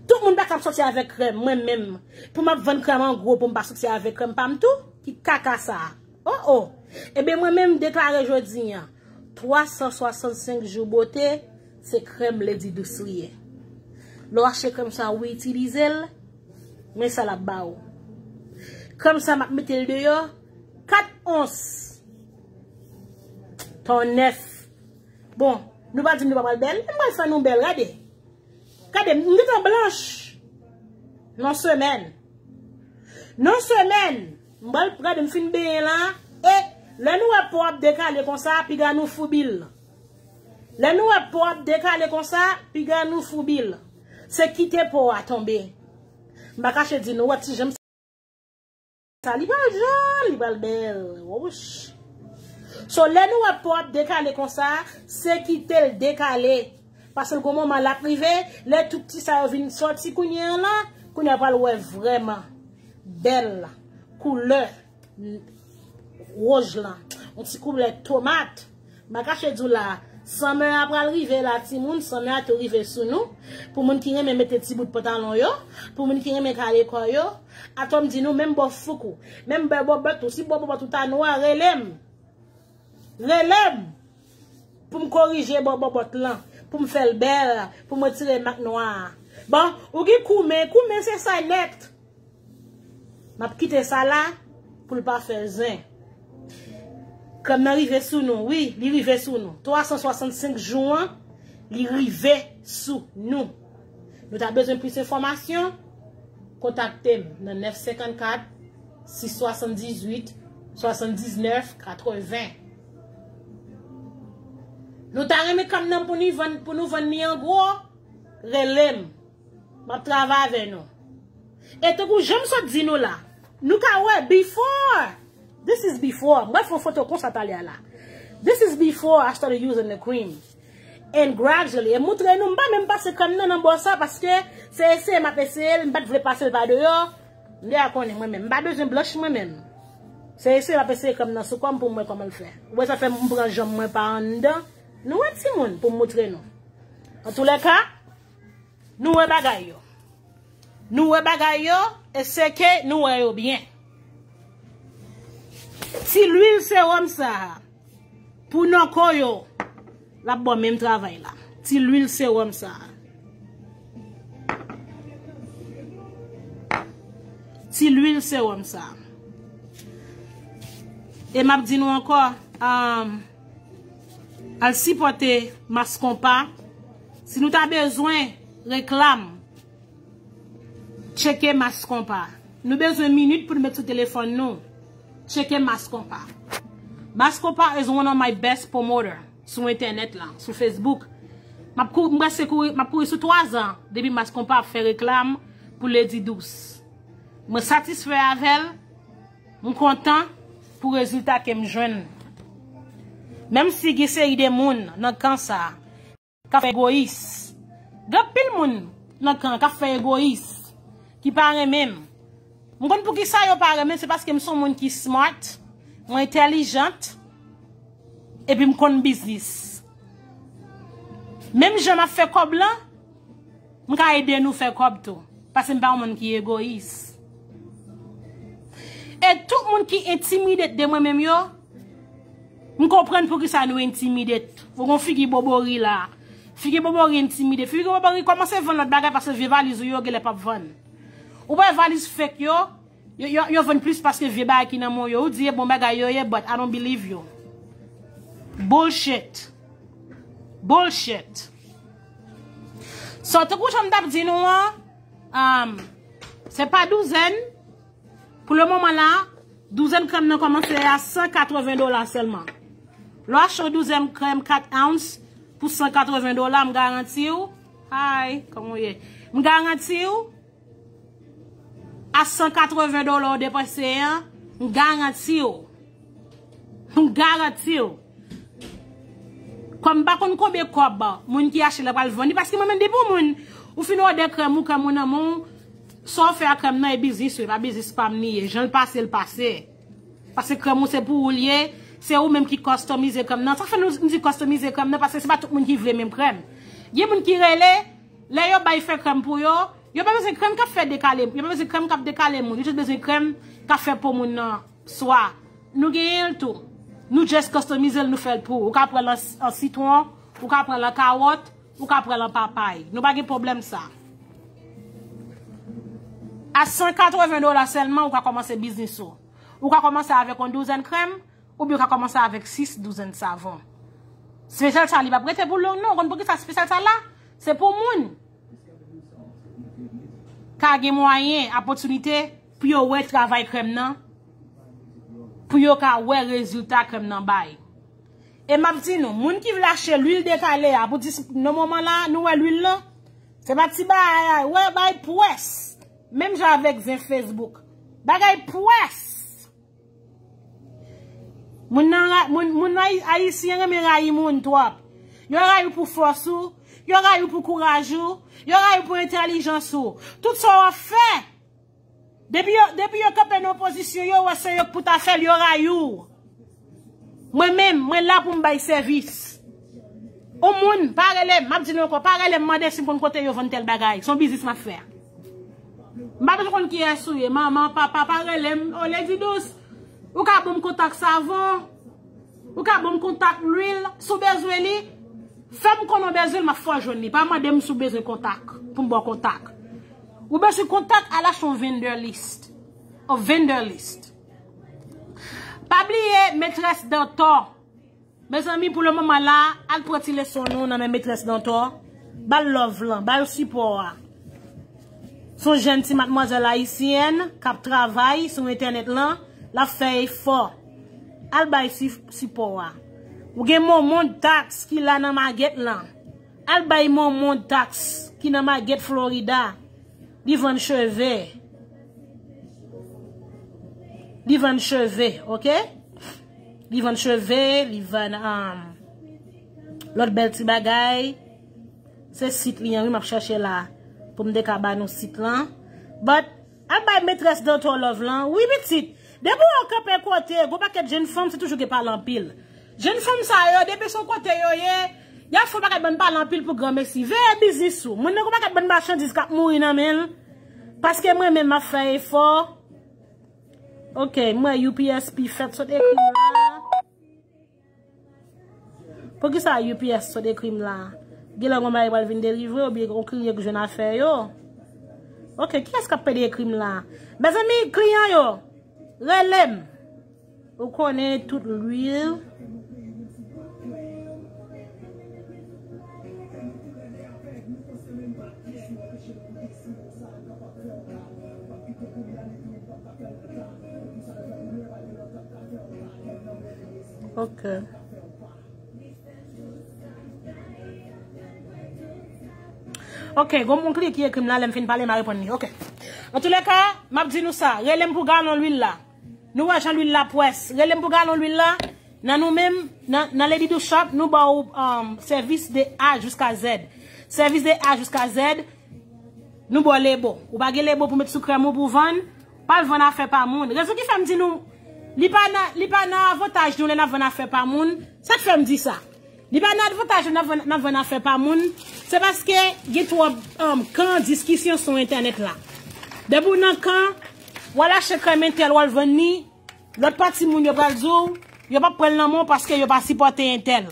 Tout moun pa kab sòti avèk krèm, mwen menm. Pou m ap vann krèm an gwo, pou m pa sòti avèk krèm pa m tou? Ki kaka sa a? Oh, oh. Ebyen, mwen menm, m deklare jodi a, twa san swasannsenk jou bote, se krèm Lady Douce li ye. Lè w achte krèm sa, ou itilize l, men sa l ap ba ou. Krèm sa, m ap mete l deyò, kat ons. Ton nèf. Bon, nou pa di m nou pa pral bèl, men m pral fè nou bèl, gade. Gade, m gentan blanch. Nan semèn. Nan semèn. M pral gade, m fin benyen la. E lè nou wè po ap dekale konsa, piga nou foubi l. Lè nou wè po ap dekale konsa, piga nou foubi l. Se kite po a tonbe. M pa kache di nou, wè ti jan m sa, li pral jòl, li pral bèl. Wouch. So, lè nou wè po ap dekale konsa, se kite l dekale. Paske l gon moman l ap rive, lè tout ti sa yo vin sòti kounye an la, kounye a pral wè vrèman bèl koulè wòj lan. Yon ti koulè tomat. M pa kache di w la, sanmè a pral rive la, timoun, sanmè a tou rive sou nou. Pou moun ki renmen mete ti bout pantalon yo, pou moun ki renmen kale kò yo, atò m di nou, menm bò fouk ou, menm bò bòbòt ou, si bò bòbòt ou ta nwa, rele m. Rele m. Pou m korije bò bòbòt lan, pou m fè l bèl, pou m retire mak nwa a. Bon, ou gen koumen, koumen se sa nèt. M ap kite sa la pou l pa fè zen. Krèm nan rive sou nou, wi, li rive sou nou. Twa san swasannsenk jou an, li rive sou nou. Nou ta bezwen plis enfòmasyon? Kontakte m nan nèf senkannkat, sis swasanndizuit, swasanndiznèf, katreven. Nou ta renmen krèm nan pou nou vann, pou nou vann li an gwo? Rele m. M ap travay avè nou. E tankou jan m sot di nou la, nou ka wè before. This is before. M pral fè yon foto konsa talè a la. This is before I started using the cream. And gradually, e moutre nou, m pa menm pase krèm nan nan bò sa, paske se eseye m ap eseye l, m pa t vle pase l pa deyò. M deja konnen mwen menm, m pa bezwen blanch mwen menm. Se eseye m ap eseye krèm nan sou kò m pou m wè kòman l fè. Ou wè sa fè m pran janm mwen pa anndan. Nou wè timoun, pou m moutre nou. Antoulèka, nou wè bagay yo. Nou wè bagay yo, e se ke nou wè yo byen. Ti lwil sewòm sa a, pou nan kò yo, l ap ba w menm travay la. Ti lwil sewòm sa a. Ti lwil sewòm sa a. E m ap di nou ankò, um, al sipòte Mas Konpa. Si nou ta bezwen reklam, tcheke Mas Konpa. Nou bezwen minit pou nou met sou telefòn nou. Tcheke Mas Konpa. Mas Konpa is one of my best promoter sou entènèt la, sou Facebook. M ap kou-, m prèske kouri, m ap kouri sou twa zan depi Mas Konpa ap fè reklam pou Lady Douce. Mwen satisfè avè l, m kontan pou rezilta ke m jwenn. Menm si gen seri de moun nan kan sa a k ap fè egoyis. Gen anpil moun nan kan k ap fè egoyis, ki pa renmen m. M konn poukisa yo pa renmen, se paske m se yon moun ki smart, mwen entèlijant, epi m konn biznis. Menm jan m ap fè kòb lan, m ka ede nou fè kòb tou. Paske m pa yon moun ki egoyis. E tout moun ki entimide de mwen menm yo, m konprann poukisa nou entimide. Ou gon figi bobori la. Figi bobori entimide. Figi bobori kòmanse vann lòt bagay paske vye valiz ou yo genlè p ap vann. Ou wè valiz fake yo, yo, yo, yo vann plis paske vye bagay ki nan men w yo. Ou di e bon bagay yo ye, but I don't believe you. Bullshit. Bullshit. So, tankou jan m t ap di nou an, um, se pa douzèn. Pou le moman la, douzèn krèm nan kòmanse a san katreven dola sèlman. Lè w achte yon douzèn krèm kat ounce pou san katreven dola, m garanti w, hi, kòman w ye? M garanti w, a san katreven dola w depanse an, m garanti w. M garanti w. Kòm m pa konn konbyen kòb moun ki achte la pral vann li, paske mwen menm depi yon moun, ou fin òdè krèm ou, krèm ou nan men w, sa w fè a krèm nan e biznis ou, e pa biznis pa m li ye. Jan l pase, l pase. Paske krèm ou se pou ou l ye, se ou menm ki customize krèm nan. Sa k fè nou, m di customize krèm nan, paske se pa tout moun ki vle menm krèm. Gen moun ki rele, lè yo bay fè krèm pou yo, yo pa bezwen krèm k ap fè dekale, yo pa bezwen krèm k ap dekale moun, yo jis bezwen krèm k ap fè po moun nan swa. Nou genyen l tou. Nou just customize l, nou fè l pou ou. Ou ka pran l an, an sitwon, ou ka pran l an kawòt, ou ka pran l an papay. Nou pa gen pwoblèm sa. A san katreven dola sèlman, ou ka kòmanse biznis ou. Ou ka kòmanse avèk yon douzèn krèm, oubyen ou ka kòmanse avèk sis douzèn savon. Spesyal sa, li p ap rete pou long, non. Ou konn poukisa spesyal sa la? Se pou moun ka gen mwayen, opòtinite pou yo wè travay krèm nan, pou yo ka wè rezilta krèm nan bay. E m ap di nou, moun ki vle achte lwil dekale a, pou dis, nan moman la, nou wè lwil lan, se pa ti bagay, wè bay pwès. Menm jan avèk zen Facebook. Bagay pwès. Moun nan ra-, moun, moun ayi-, ayisyen renmen rayi moun twòp. Yo rayi w pou fòs ou, yo rayi w pou kouraj ou, yo rayi w pou entèlijans ou. Tout sa w ap fè, depi yo, depi yo kanpe nan pozisyon yo, wè se yo k pou ta fè l, yo rayi w. Mwen menm, mwen la pou m bay sèvis. Yon moun, pa rele m, m ap di nou ankò, pa rele m mande si m konn kote yo vann tèl bagay. Se yon biznis m ap fè. M pa bezwen konn kiyès ou ye, manman, papa, pa rele m. Oh, Lady Douce, ou ka ban m kontak savon? Ou ka ban m kontak lwil? Si w bezwen li, fè m konnen w bezwen l, m ap fè w jwenn li. Pa mande m si w bezwen kontak, pou m ba w kontak. Ou bezwen kontak, al achte yon vendor list. Yon vendor list. Pa bliye, Metrès Dantò. Mezanmi, pou le moman la, al pran ti leson nou nan men Metrès Dantò. Ba l love lan, ba yo sipò a. Se yon jèn ti madmwazèl ayisyèn k ap travay sou entènèt lan, l ap fè efò. Al bay si-, sipò a. Ou gen Momon Tax ki la nan Maget lan. Al bay Momon Tax ki nan Maget Florida. Li vann cheve. Li vann cheve, oke? Li vann cheve, li vann, um, lòt bèl ti bagay. Se sit li an, wi, m ap chèche la. Pou m te ka ba nou sit lan. But, al bay Metrès Dantò love lan. Wi, pitit. Depi w kanpe kote, gon pakèt jèn fanm, se toujou gen pale anpil. Jèn fanm sa yo, depi se yon kote yo ye, y ap fè yon pakèt bann pale anpil pou granmesi. Veye biznis ou. Moun nan gon pakèt bann machandiz k ap mouri nan men l. Paske mwen menm m ap fè efò. Oke, m wè U P S P fèt sot ekri m la. Poukisa U P S sot ekri m la? Genlè gon bagay pral vin delivre oubyen gon kliyan k jwenn afè yo. Oke, kiyès k ap pede ekri m la? Mezanmi, kliyan yo, rele m. Ou konnen tout lwil. Ok. Ok, gon moun ki ekri m la, lè m fin pale, m a reponn li. Ok. Antouleka, m ap di nou sa, rele m pou galon lwil la. Nou wè jan lwil la pwès. Rele m pou galon lwil la. Nan nou menm, nan, nan Lady Douce Shop, nou ba w, um, sèvis de A jiska Z. Sèvis de A jiska Z, nou ba w lebo. Ou pa gen lebo pou met sou krèm ou pou vann, pa al vann afè pa moun. Rezon ki fè m di nou, li pa nan, li pa nan avantaj nou lè n ap vann afè pa moun. Sa k fè m di sa? Li pa nan avantaj nou n ap vann, n ap vann afè pa moun. Se paske gen twòp, um, kan diskisyon sou entènèt la. Depi w nan kan, w al achte krèm entèl, w al vann li, lòt pati moun yo pral di w, yo p ap pran l nan men w paske yo pa sipòte entèl.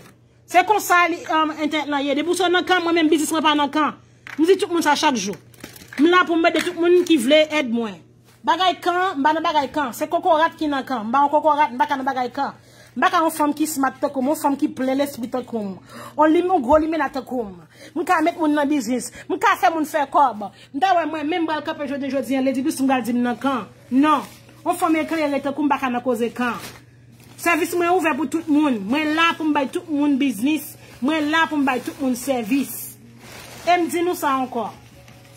Se konsa li, um, entènèt lan ye. Depi w sot nan kan, mwen menm biznis mwen pa nan kan. M di tout moun sa chak jou. M la pou m ede tout moun ki vle èd mwen. Bagay kan, m pa nan bagay kan. Se kokorat ki nan kan. M pa yon kokorat, m pa ka nan bagay kan. M pa ka yon fanm ki smart tankou m, yon fanm ki plen lespri tankou m. On lim, yon gwo limena tankou m. M ka met moun nan biznis. M ka fè moun fè kòb. M ta wè mwen menm m pral kanpe jodi, jodi an, Lady Douce m pral di m nan kan. Non. On fanm eklere tankou m pa ka nan koze kan. Sèvis mwen ouvè pou tout moun. Mwen la pou m bay tout moun biznis. Mwen la pou m bay tout moun sèvis. E m di nou sa ankò.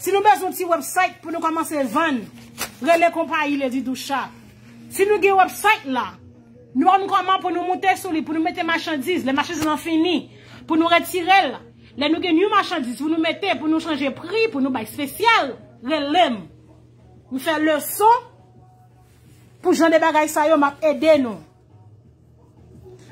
Si nou bezwen yon ti website pou nou kòmanse vann, rele konpayi Lady Doucha. Si nou gen website la, nou konn kòman pou nou moute sou li, pou nou mete machandiz, lè machandiz lan fini, pou nou retire l. Lè nou gen yon machandiz pou nou mete, pou nou chanje pri, pou nou bay espesyal, rele m. M fè leson pou jan de bagay sa yo, m ap ede nou.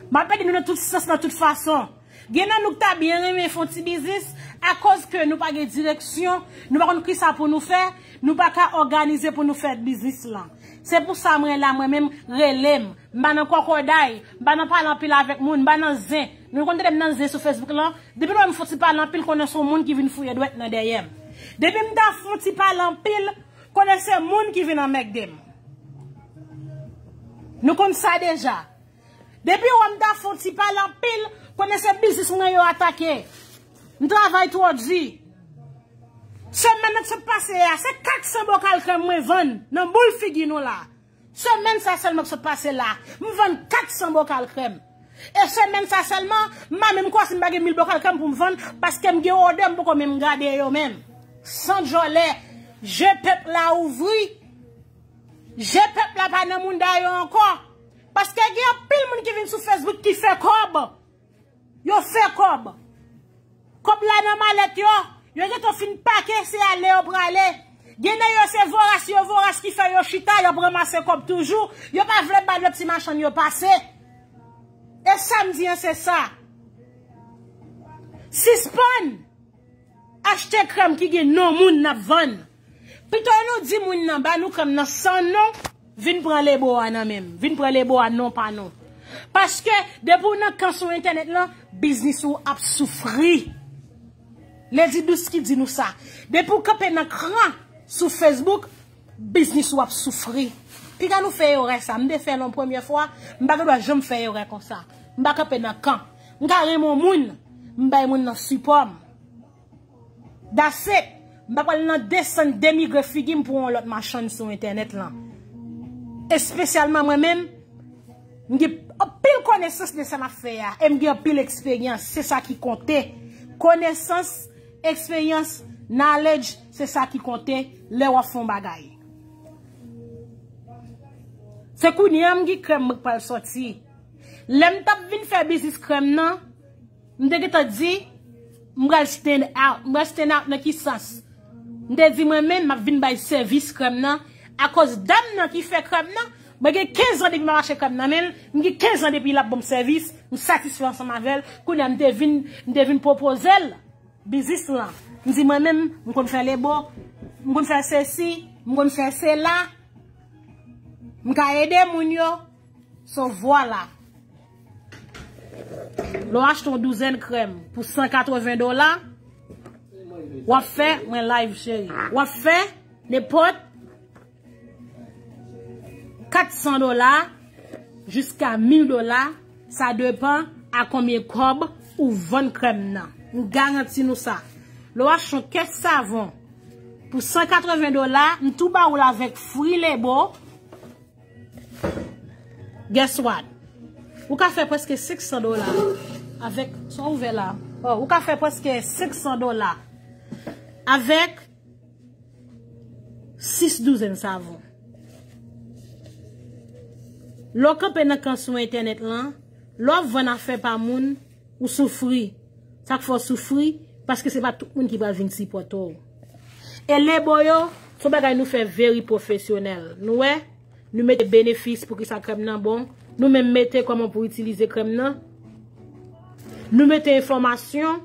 M ap ede nou nan tout sans, nan tout fason. Gen nan nou k ta byen renmen fè yon ti biznis, akoz ke nou pa gen direksyon, nou pa konn kisa pou nou fè, nou pa ka òganize pou nou fè biznis lan. Se pou sa mwen la, mwen menm, rele m. M pa nan kòkòday, m pa nan pale anpil avèk moun, m pa nan zen. Nou konn tande m nan zen sou Facebook lan, depi nou wè m fè yon ti pale anpil, konnen se yon moun ki vin fouye dwèt nan dèyè m. Depi m ta fè yon ti pale anpil, konnen se moun ki vin anmègde m. Nou konn sa deja. Depi w wè m ta fè yon ti pale anpil, konnen se biznis mwen yo atake. M travay twò di. Semèn nan k sot pase a, se kat san bokal krèm mwen vann nan boul figi nou la. Semèn sa sèlman k sot pase la, m vann kat san bokal krèm. E semèn sa sèlman, m pa menm kwè si m pa gen mil bokal krèm pou m vann, paske m gen odè m poko menm gade yo menm. San djòlè, je pèp la ouvri. Je pèp la pa nan mounda yo ankò. Paske gen anpil moun ki vin sou Facebook ki fè kòb. Yo fè kòb. Kòb la nan malèt yo. Yo gentan fin pake, se ale yo prale. Gen nan yo se voras yo voras ki fè yo chita, y ap ranmase kòb toujou. Yo pa vle bay lòt ti machann yo pase. E sa m di an se sa. Sispann achte krèm ki gen non moun n ap vann. Pito nou di moun nan ba nou krèm nan san non, vin pran lebo a nan men m. Vin pran lebo a non pa non. Paske depi w nan kan sou entènèt lan, biznis ou ap soufri. Lady Douce ki di nou sa. Depi w kanpe nan kan sou Facebook, biznis ou ap soufri. Piga nou fè erè sa. M te fè l yon premye fwa, m pa gen dwa janm fè erè konsa. M pa kanpe nan kan. M ka renmen yon moun, m bay moun nan sipò m. That's it. M pa pral nan desann denigre figi m pou yon lòt machann sou entènèt lan. Espesyalman mwen menm, m gen anpil konesans de sa m ap fè a, e m gen anpil eksperyans, se sa ki konte. Konesans, eksperyans, knowledge, se sa ki konte lè w ap fè yon bagay. Se kounye a m gen krèm mwen k pral sòti. Lè m t ap vin fè biznis krèm nan, m te gentan di, m pral stand out. M pral stand out nan ki sans? M te di mwen menm, m ap vin bay sèvis krèm nan. Akoz dam nan ki fè krèm nan, mwen gen kenz an depi m ap achte krèm nan men l, m gen kenz an depi l ap ban m sèvis, m satisfè ansanm avè l. Kounye a m te vin, m te vin pwopoze l biznis lan. M di mwen menm, m konn fè lebo, m konn fè sesi, m konn fè sela, m ka ede moun yo. So, vwala. Lè w achte yon douzèn krèm pou san katreven dola, w ap fè, mwen live, cheri. W ap fè nenpòt kat san dola jiska mil dola, sa depann a konbyen kòb ou vann krèm nan. M garanti nou sa. Lè w achte yon kèt savon pou san katreven dola, m tou ba ou l avèk fri lebo. Guess what? Ou ka fè prèske senk san dola avèk, sa w ouvè la. Oh, ou ka fè prèske senk san dola avèk sis douzèn savon. Lè w kanpe nan kan sou entènèt lan, lè w ap vann afè pa moun, ou soufri. Sa k fè w soufri? Paske se pa tout moun ki pral vin sipòte w. E lebo yo, Se yon bagay nou fè very pwofesyonèl. Nou wè, nou mete benefis pou ki sa krèm nan bon. Nou menm mete kòman pou itilize krèm nan. Nou mete enfòmasyon,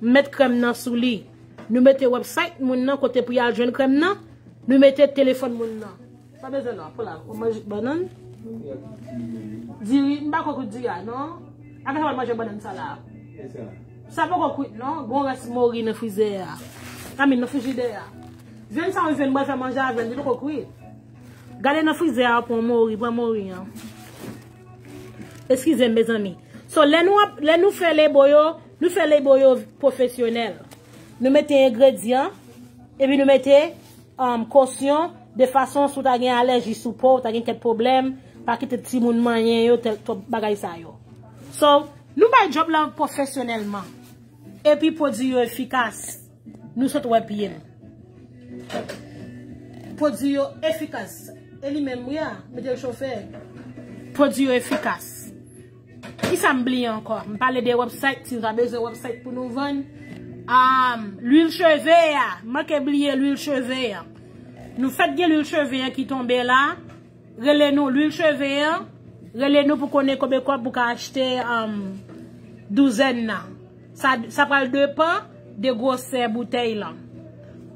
met krèm nan sou li. Nou mete website moun nan kote pou y al jwenn krèm nan. Nou mete telefòn moun nan. Sa bezwen non, pou la, ou manje bannann? Diri, m pa kwè kwit diri a, non. Ak sa w al manje bannann sa la. Sa poko kwit, non. Gon rès mori nan frizè a. Amin, nan frijidè a. Jwenn sa ou jwenn, mwen fè manje avè l, li poko kwit. Gade nan frizè a, pran mori, pran mori an. Eskize m, mezanmi. So, lè nou ap, lè nou fè lebo yo, nou fè lebo yo pwofesyonèl. Nou mete engredyan, epi nou mete um, kosyon, de fason si w ta gen alèji sou po, w ta gen kèk pwoblèm, pa kite timoun manyen yo, tèl twòp bagay sa yo. So, nou bay djòb la pwofesyonèlman. Epi pwodui yo efikas. Nou sot wè pye m. Pwodui yo efikas. E li menm, wi a, mete l chofe. Pwodui yo efikas. Kisa m bliye ankò? M pale de website, si nou ta bezwen website pou nou vann. Um, lwil cheve a, m manke bliye lwil cheve a. Nou fèk gen lwil cheve a ki tonbe la. Rele nou lwil cheve a. Rele nou pou konnen konbyen kòb ou ka achte um, douzèn nan. Sa, sa pral depan de gwosè boutèy lan.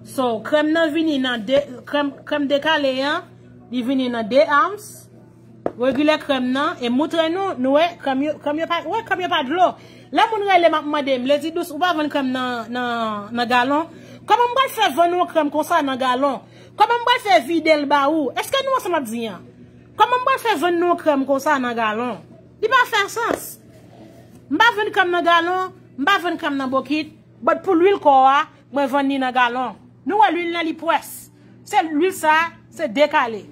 So, krèm nan vini nan de, krèm, krèm dekale an, li vini nan de ounce. Regilè krèm nan, e moutre nou, nou wè, krèm yo, krèm yo pa, wè, krèm yo pa dlo. Lè moun rele m ap mande m, Lady Douce, ou pa vann krèm nan, nan, nan galon? Kòman m pral fè vann yon krèm konsa nan galon? Kòman m pral fè vide l ba ou? Èske nou wè sa m ap di an? Kòman m pral fè vann nou yon krèm konsa nan galon? Li pa fè sans. M pa vann krèm nan galon, m pa vann krèm nan bokit, but pou lwil kò a, mwen vann li nan galon. Nou wè lwil nan li pwès. Se lwil sa, se dekale.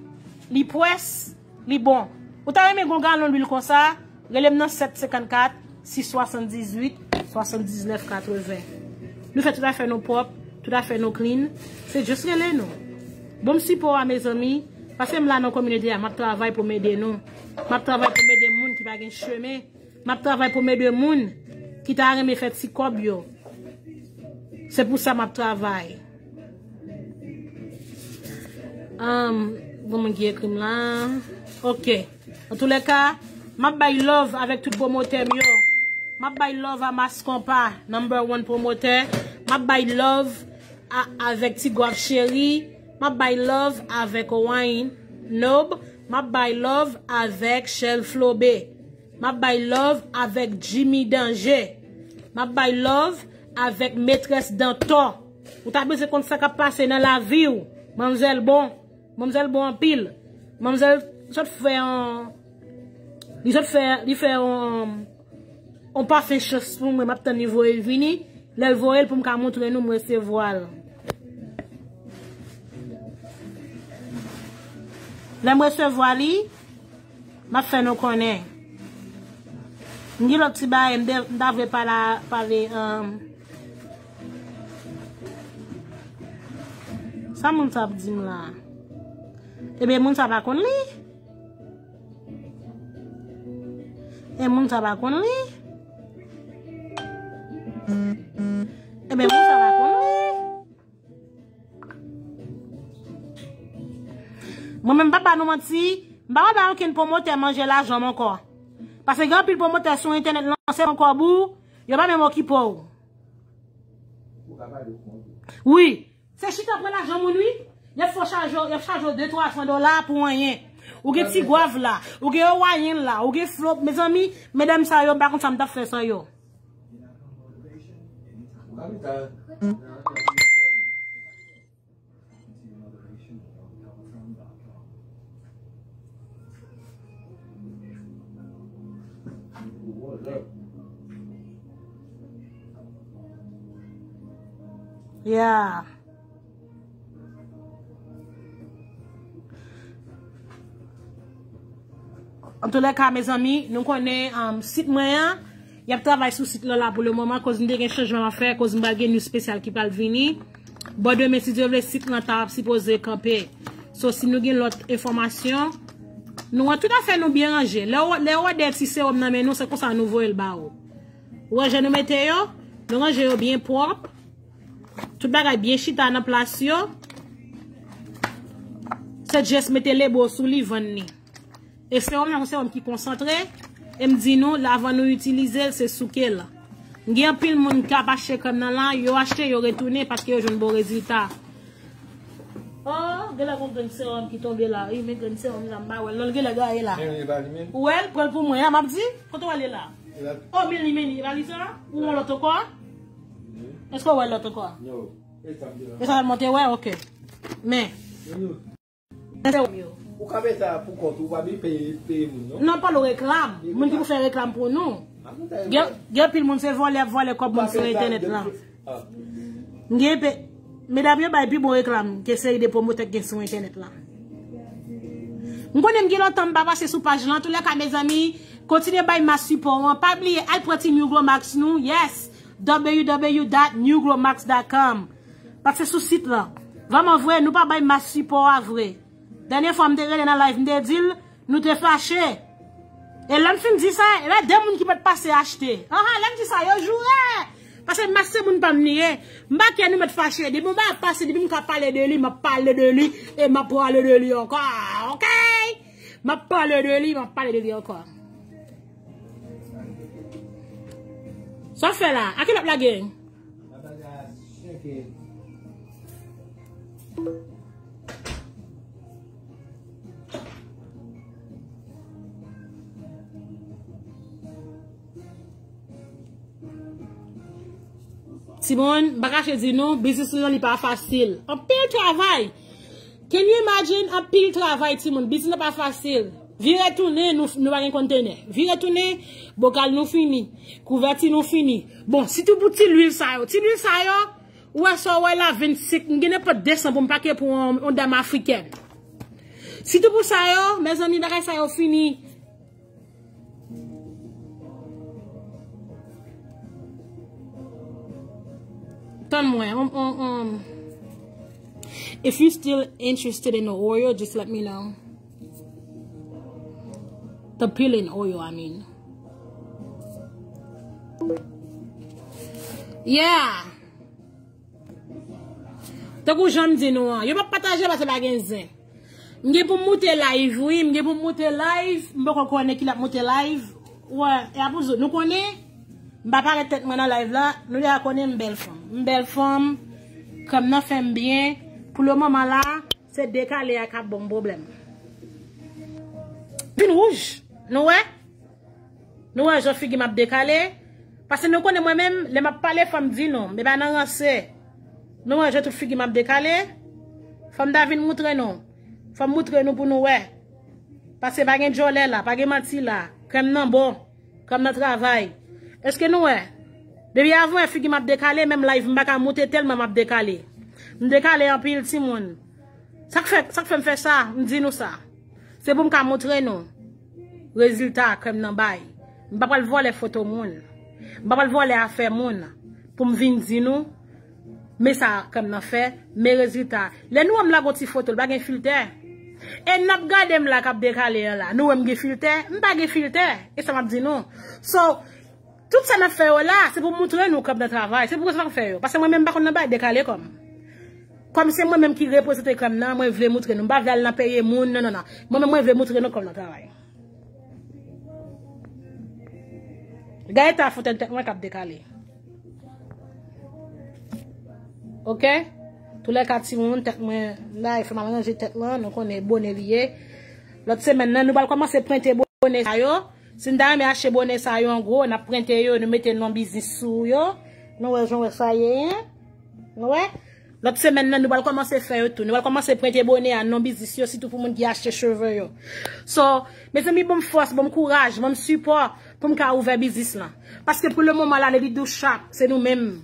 Li pwès, li bon. Ou ta renmen gon galon lwil konsa, rele m nan sèt senkannkat, sis swasanndizuit, swasanndiznèf, katreven. Nou fè tout afè nou pwòp, tout afè nou clean. Se just rele nou. Bon, m sipò a, mezanmi, paske m la nan kominote a, m ap travay pou m ede nou. M ap travay pou m ede moun ki pa gen chemen. M ap travay pou m ede moun ki ta renmen fè ti kòb yo. Se pou sa m ap travay. Um, bon, moun ki ekri m la. Ok. Antoulèka, m ap bay love avèk tout pwomotè m yo. M ap bay love a Mas Konpa, number one pwomotè. M ap bay love a, avèk Ti Gwav Cheri. M ap bay love avèk Wayne Nob. M ap bay love avèk Shell Flobe. M ap bay love avèk Jimmy Danje. M ap bay love avèk Metrès Dantò. Ou ta bezwen konn sa k ap pase nan lavi w, manmzèl bon. Manmzèl bon anpil. Manmzèl sot fè yon, li sot fè, li fè yon, yon pafen chans pou mwen, m ap tann li voye l vini. Lè l voye l pou m ka montre nou m resevwa l. Lè m resevwa li, m ap fè nou konnen. M gen lòt ti bagay, m de, m ta vle pale, pale, um, sa moun sa ap di m la. Ebyen, moun sa pa konn li. E moun sa pa konn li. Ebyen, moun sa pa konn li. Mwen menm, m pa ba nou manti, m pa pral ba okenn pwomotè manje lajan m ankò. Paske gen anpil pwomotè sou entènèt lan, se pran kòb ou, yo pa menm okipe w. Wi. Se chita pran lajan moun, wi. Y ap fè w chaje, y ap chaje w de twa san dola pou anyen. Ou gen Ti Gwav la, ou gen Owayen la, ou gen Flo, mezanmi, medam sa yo, m pa konn sa m t ap fè san yo. Yeah. Antoulèka, mezanmi, nou konnen, um, sit mwen an, y ap travay sou sit lan la pou le moman, koz m te gen chanjman m ap fè, koz m pral gen news espesyal ki pral vini. Bò demen, si Dye vle, sit lan ta ap sipoze kanpe. So, si nou gen lòt enfòmasyon, nou wè tout afè nou byen ranje. Lè w, lè w wè de ti sewòm nan men nou, se konsa nou voye l ba ou. Ou wè jan nou mete yo? Nou ranje yo byen pwòp. Tout bagay byen chita nan plas yo. just mete lebo sou li, vann li. E sewòm nan se yon sewòm ki konsantre. E m di nou, l avan nou itilize l, se souke l. M gen anpil moun k ap achte krèm nan la, yo achte, yo retounen paske yo jwenn bon rezilta. Oh, genlè gon grenn sewòm ki tonbe la. Wi, men grenn sewòm la, m pa wè l. Non, l genlè gaye la. Men li pa li menm. Ou wè l, pran l pou mwen, a, m ap di, kote w ale la? Oh, men li, men li, e pa li sa? Ou wè lòt ankò? Èske w wè lòt ankò? Non. E sa m te wè, ok. Men. Ou ka fè sa pou kont ou, ou pa bezwen peye, peye moun, non? Non, pa nou reklam. Moun ki pou fè reklam pou nou. Gen, gen pil moun se vòlè ap vòlè kòb moun sou entènèt lan. M gen pe, medam yo bay pi bon reklam ke seri de pwomotè k gen sou entènèt lan. M konnen m gen lontan m pa pase sou paj lan. Antoulèka, mezanmi, kontinye bay mas sipò an. Pa bliye, al pran ti New Glow Max nou. Yes! W W W dot new glow max dot com. Pase sou sit lan. Vrèman vre, nou pa bay mas sipò a vre. Dènye fwa m te rele nan live, m te di l, nou te fache. E lè m fin di sa, e lè de moun ki pa t pase achte. Anhan, lè m di sa, yo joure. Pase mas se moun pa m li ye. M pa kè nou mèt fache. Depi m pa pase, depi m ka pale de li, m ap pale de li. E m ap pale de li ankò. Ok? M ap pale de li, m ap pale de li ankò. Sa w fè la? A ki lòt lage? Timoun, m pa kache di nou, biznis nou an li pa fasil. Anpil travay. Can you imagine? Anpil travay, timoun. Biznis la pa fasil. Vire tounen, nou, nou pa gen kontenè. Vire tounen, bokal nou fini. Kouvèti nou fini. Bon, sitou pou ti lwil sa yo. Ti lwil sa yo, ou wè sa w wè la, vennsenk, m gen nenpòt de san pou m pake pou yon, yon dam afrikèn. Sitou pou sa yo, mezanmi, bagay sa yo fini. Tann mwen, um, um, um. If you still interested in the oil, just let me know. The peeling oil, I mean. Yeah. Tankou jan m di nou an, yo p ap pataje paske pa gen zen. M gen pou m moute live, wi, m gen pou m moute live, m poko konnen ki l ap moute live. Wè, e ap ou zot, nou konnen, m pa parèt tèt mwen nan live la, nou deja konnen m bèl fanm. M bèl fanm, krèm nan fè m byen. Pou le moman la, se dekale a k ap ban m pwoblèm. Vin wouj, nou wè? Nou wè jan figi m ap dekale? Paske nou konnen mwen menm, lè m ap pale, fò m di nou, m pa nan ranse. Nou wè jan tout figi m ap dekale? Fò m ta vin moutre nou. Fò m moutre nou pou nou wè. Paske pa gen djòlè la, pa gen manti la. Krèm nan bon. Krèm nan travay. Èske nou wè? Depi avan figi m ap dekale, menm live m pa ka moute tèlman m ap dekale. M dekale anpil, timoun. Sa k fè, sa k fè m fè sa, m di nou sa. Se pou m ka montre nou rezilta krèm nan bay. M pa pral vòlè foto moun. M pa pral vòlè afè moun pou m vin di nou, men sa krèm nan fè, men rezilta. Lè nou wè m lage yon ti foto, l pa gen filtè. E n ap gade m la k ap dekale an la. Nou wè m gen filtè? M pa gen filtè. E sa m ap di nou. So, Tout sa n ap fè yo la, se pou moutre nou krèm nan travay. Se pou sa n ap fè yo. Paske mwen menm, m pa konn nan bay dekale kòm. Kòm se mwen menm ki reprezante krèm nan, mwen vle moutre nou. M pa vle al nan peye moun, non, non, non. Mwen menm, mwen vle moutre nou krèm nan travay. Gade ta foutèl tèt mwen k ap dekale. Ok? Toulèka timoun, tèt mwen la, e fè m al ranje tèt lan, nou konnen bone li ye. Lòt semèn nan, nou pral kòmanse prente bone sa yo. Si n ta renmen achte bone sa yo an gwo, n ap prente yo, nou mete non biznis sou yo. Nou wè jan wè sa ye, en? Nou wè? Lòt semèn nan, nou pral kòmanse fè yo tou. Nou pral kòmanse prente bone a non biznis yo, sitou pou moun ki achte cheve yo. So, mezanmi, ban m fòs, ban m kouraj, ban m sipò pou m ka ouvè biznis lan. Paske pou le moman la, Lady Duchap, se nou menm.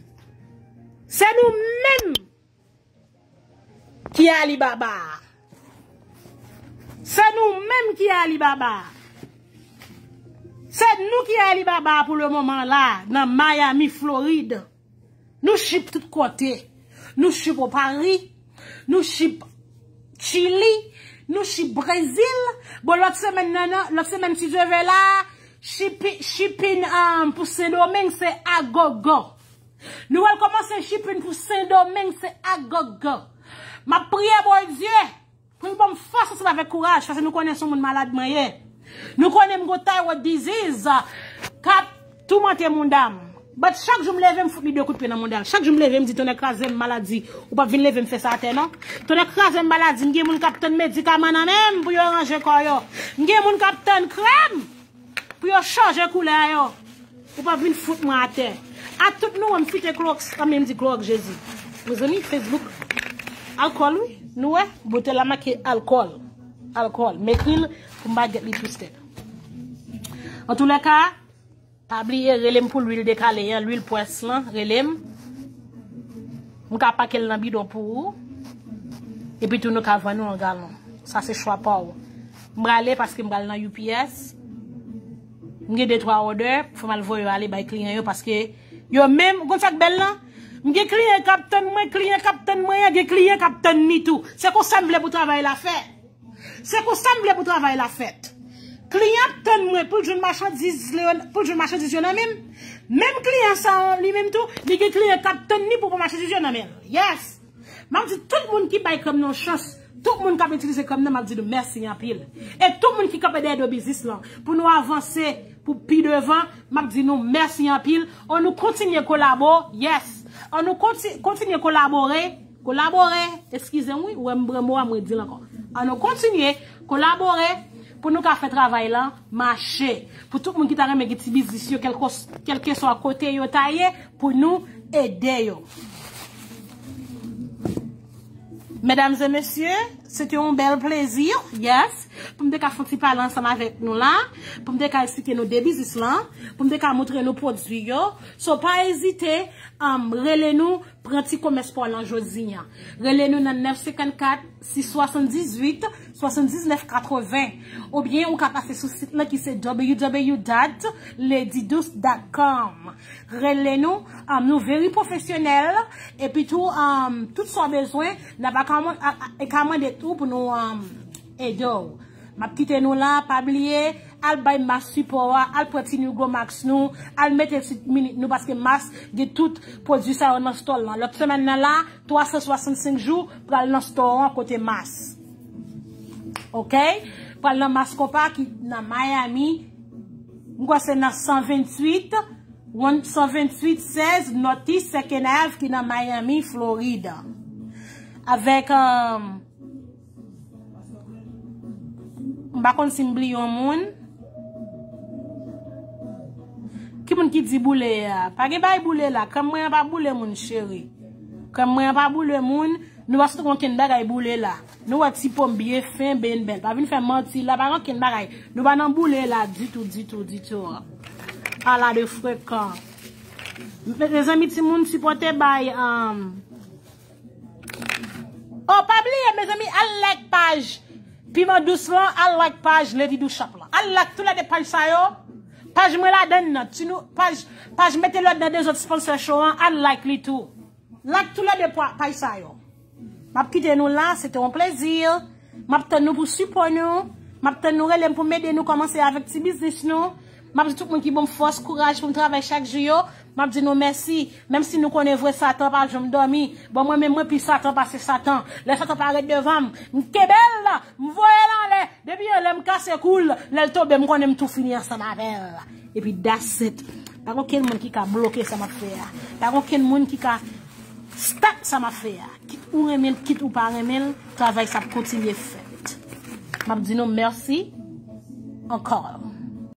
Se nou menm ki Alibaba. Se nou menm ki Alibaba. Se nou ki Alibaba pou le moman la, nan Miami, Florid. Nou ship tout kote. Nou ship o Pari. Nou ship Chili. Nou ship Brezil. Bon, lòt semèn nan, nan, lòt semèn, si Dye vle la, shipi-, shipping, um, pou Sendomeng, se a gogo. Nou al kòmanse shipping pou Sendomeng, se a gogo. M ap priye Bondye Pou l ban m fòs ansanm avèk kouraj, paske nou konnen se yon moun malad mwen ye. Nou konnen m gon thyroid disease k ap toumante mouda m. But chak jou m leve, m fout li de kout pye nan mouda l. Chak jou m leve, m di, "Tonnè kraze m, maladi. Ou p ap vin leve m fè sa atè, non. Tonnè kraze m, maladi. M gen moun k ap tann medikaman nan men m pou yo ranje kò yo. M gen moun k ap tann krèm pou yo chanje koulè yo. Ou p ap vin fout mwen atè." A tout nou, m site Klowòks, anben m di, "Klowòks Jezi." Mezanmi, Facebook, alkòl, wi. Nou wè, bouton la make alkòl. Alkòl. M ekri l pou m pa get li twisted. Antoulèka, pa bliye, rele m pou lwil dekale an, lwil pwès lan, rele m. M ka pake l nan bidon pou ou. Epi tou nou ka vann ou an galon. Sa se chwa pa w. M prale paske m pral nan U P S. M gen de twa òdè pou fè m al voye yo ale bay kliyan yo paske yo menm, ou konn sa k bèl lan? M gen kliyan k ap tann mwen, kliyan k ap tann mwen an, gen kliyan k ap tann ni tou. Se konsa m vle pou travay la fèt. Se konsa m vle pou travay la fèt. Kliyan ap tann mwen pou l jwenn machandiz li yo, pou l jwenn machandiz yo nan men m. Menm kliyan sa a, li menm tou, li gen kliyan k ap tann ni pou pran machandiz yo nan men l. Yes! M ap di tout moun ki bay krèm nan yon chans, tout moun k ap itilize krèm nan, m ap di nou mèsi anpil. E tout moun ki kanpe dèyè do biznis lan, pou nou avanse pou pi devan, m ap di nou mèsi anpil. An nou kontinye kolabo, yes. An nou konti-, kontinye kolabore, kolabore, eskize m wi, ou wè m pran mo a, mwen di l ankò. An nou kontinye kolabore pou nou ka fè travay lan mache. Pou tout moun ki ta renmen gen ti biznis yo, kèlkos-, kèlkeswa kote yo ta ye, pou nou ede yo. Mesdames et messieurs, se te yon bèl plezi, yes, pou m te ka fè yon ti pale ansanm avèk nou la, pou m te ka eksplike nou de biznis lan, pou m te ka montre nou pwodui yo. So, pa ezite, um, rele nou, pran ti komès pa w lan jodi a. Rele nou nan nèf senkannkat, sis swasanndizuit, swasanndiznèf katreven. Oubyen ou ka pase sou sit lan ki se w w w dot lady douce dot com. Rele nou, um, nou very pwofesyonèl, epi tou, um, tout sa w bezwen, n ap ka man-, a, a, e ka mande tou pou nou, um, ede w. M ap kite nou la, pa bliye, al bay Mas sipò a, al pran ti Nugromax nou, al mete ti minit nou, paske Mas gen tout pwodui sa yo nan stòl lan. Lòt semèn nan la, twa san swasannsenk jou, pral nan stòl an kote Mas. Oke? Pral nan Mas Konpa ki nan Miami. M kwè se nan san venntuit, san venntuit sèz Northeast Second Ave ki nan Miami, Florid. Avèk, um, m pa konn si m bliye yon moun. Ki moun ki di boule a? Pa gen bagay boule la. Krèm mwen an pa boule moun, cheri. Krèm mwen an pa boule moun. Nou pa sot konn okenn bagay boule la. Nou wè ti po m byen fen, byen bèl. Pa vin fè manti la, pa gen okenn bagay. Nou pa nan boule la ditou, ditou, ditou. Ala de frekan. Me-, mezanmi, timoun, sipòte bay, um, Oh, pa bliye, mezanmi, al like paj Piman Dous lan, al like paj Lady Dous Shop lan. Al like tou lè de paj sa yo. Paj mwen ladann nan, ti nou, paj, paj Mete Lòd nan de zòt sponsor show an, al like li tou. Like tou lè de pwa-, paj sa yo. M ap kite nou la, se te yon plezi. M ap tann nou pou sipò nou. M ap tann nou rele m pou m ede nou kòmanse avèk ti biznis nou. M ap di tout moun ki ban m fòs, kouraj pou m travay chak jou yo. M ap di nou mèsi. Menm si nou konnen vre Satan pa janm dòmi. Bon, mwen menm mwen pi Satan pase Satan. Lè Satan parèt devan m, m kenbe l, m voye l anlè. Depi yon lè m kase kou l, lè l tonbe, m konnen m tou fini ansanm avè l. Epi that's it. Pa gen okenn moun ki ka bloke sa m ap fè a. Pa gen okenn moun ki ka stop sa m ap fè a. Kit ou renmen l, kit ou pa renmen l, travay sa ap kontinye fèt. M ap di nou mèsi ankò.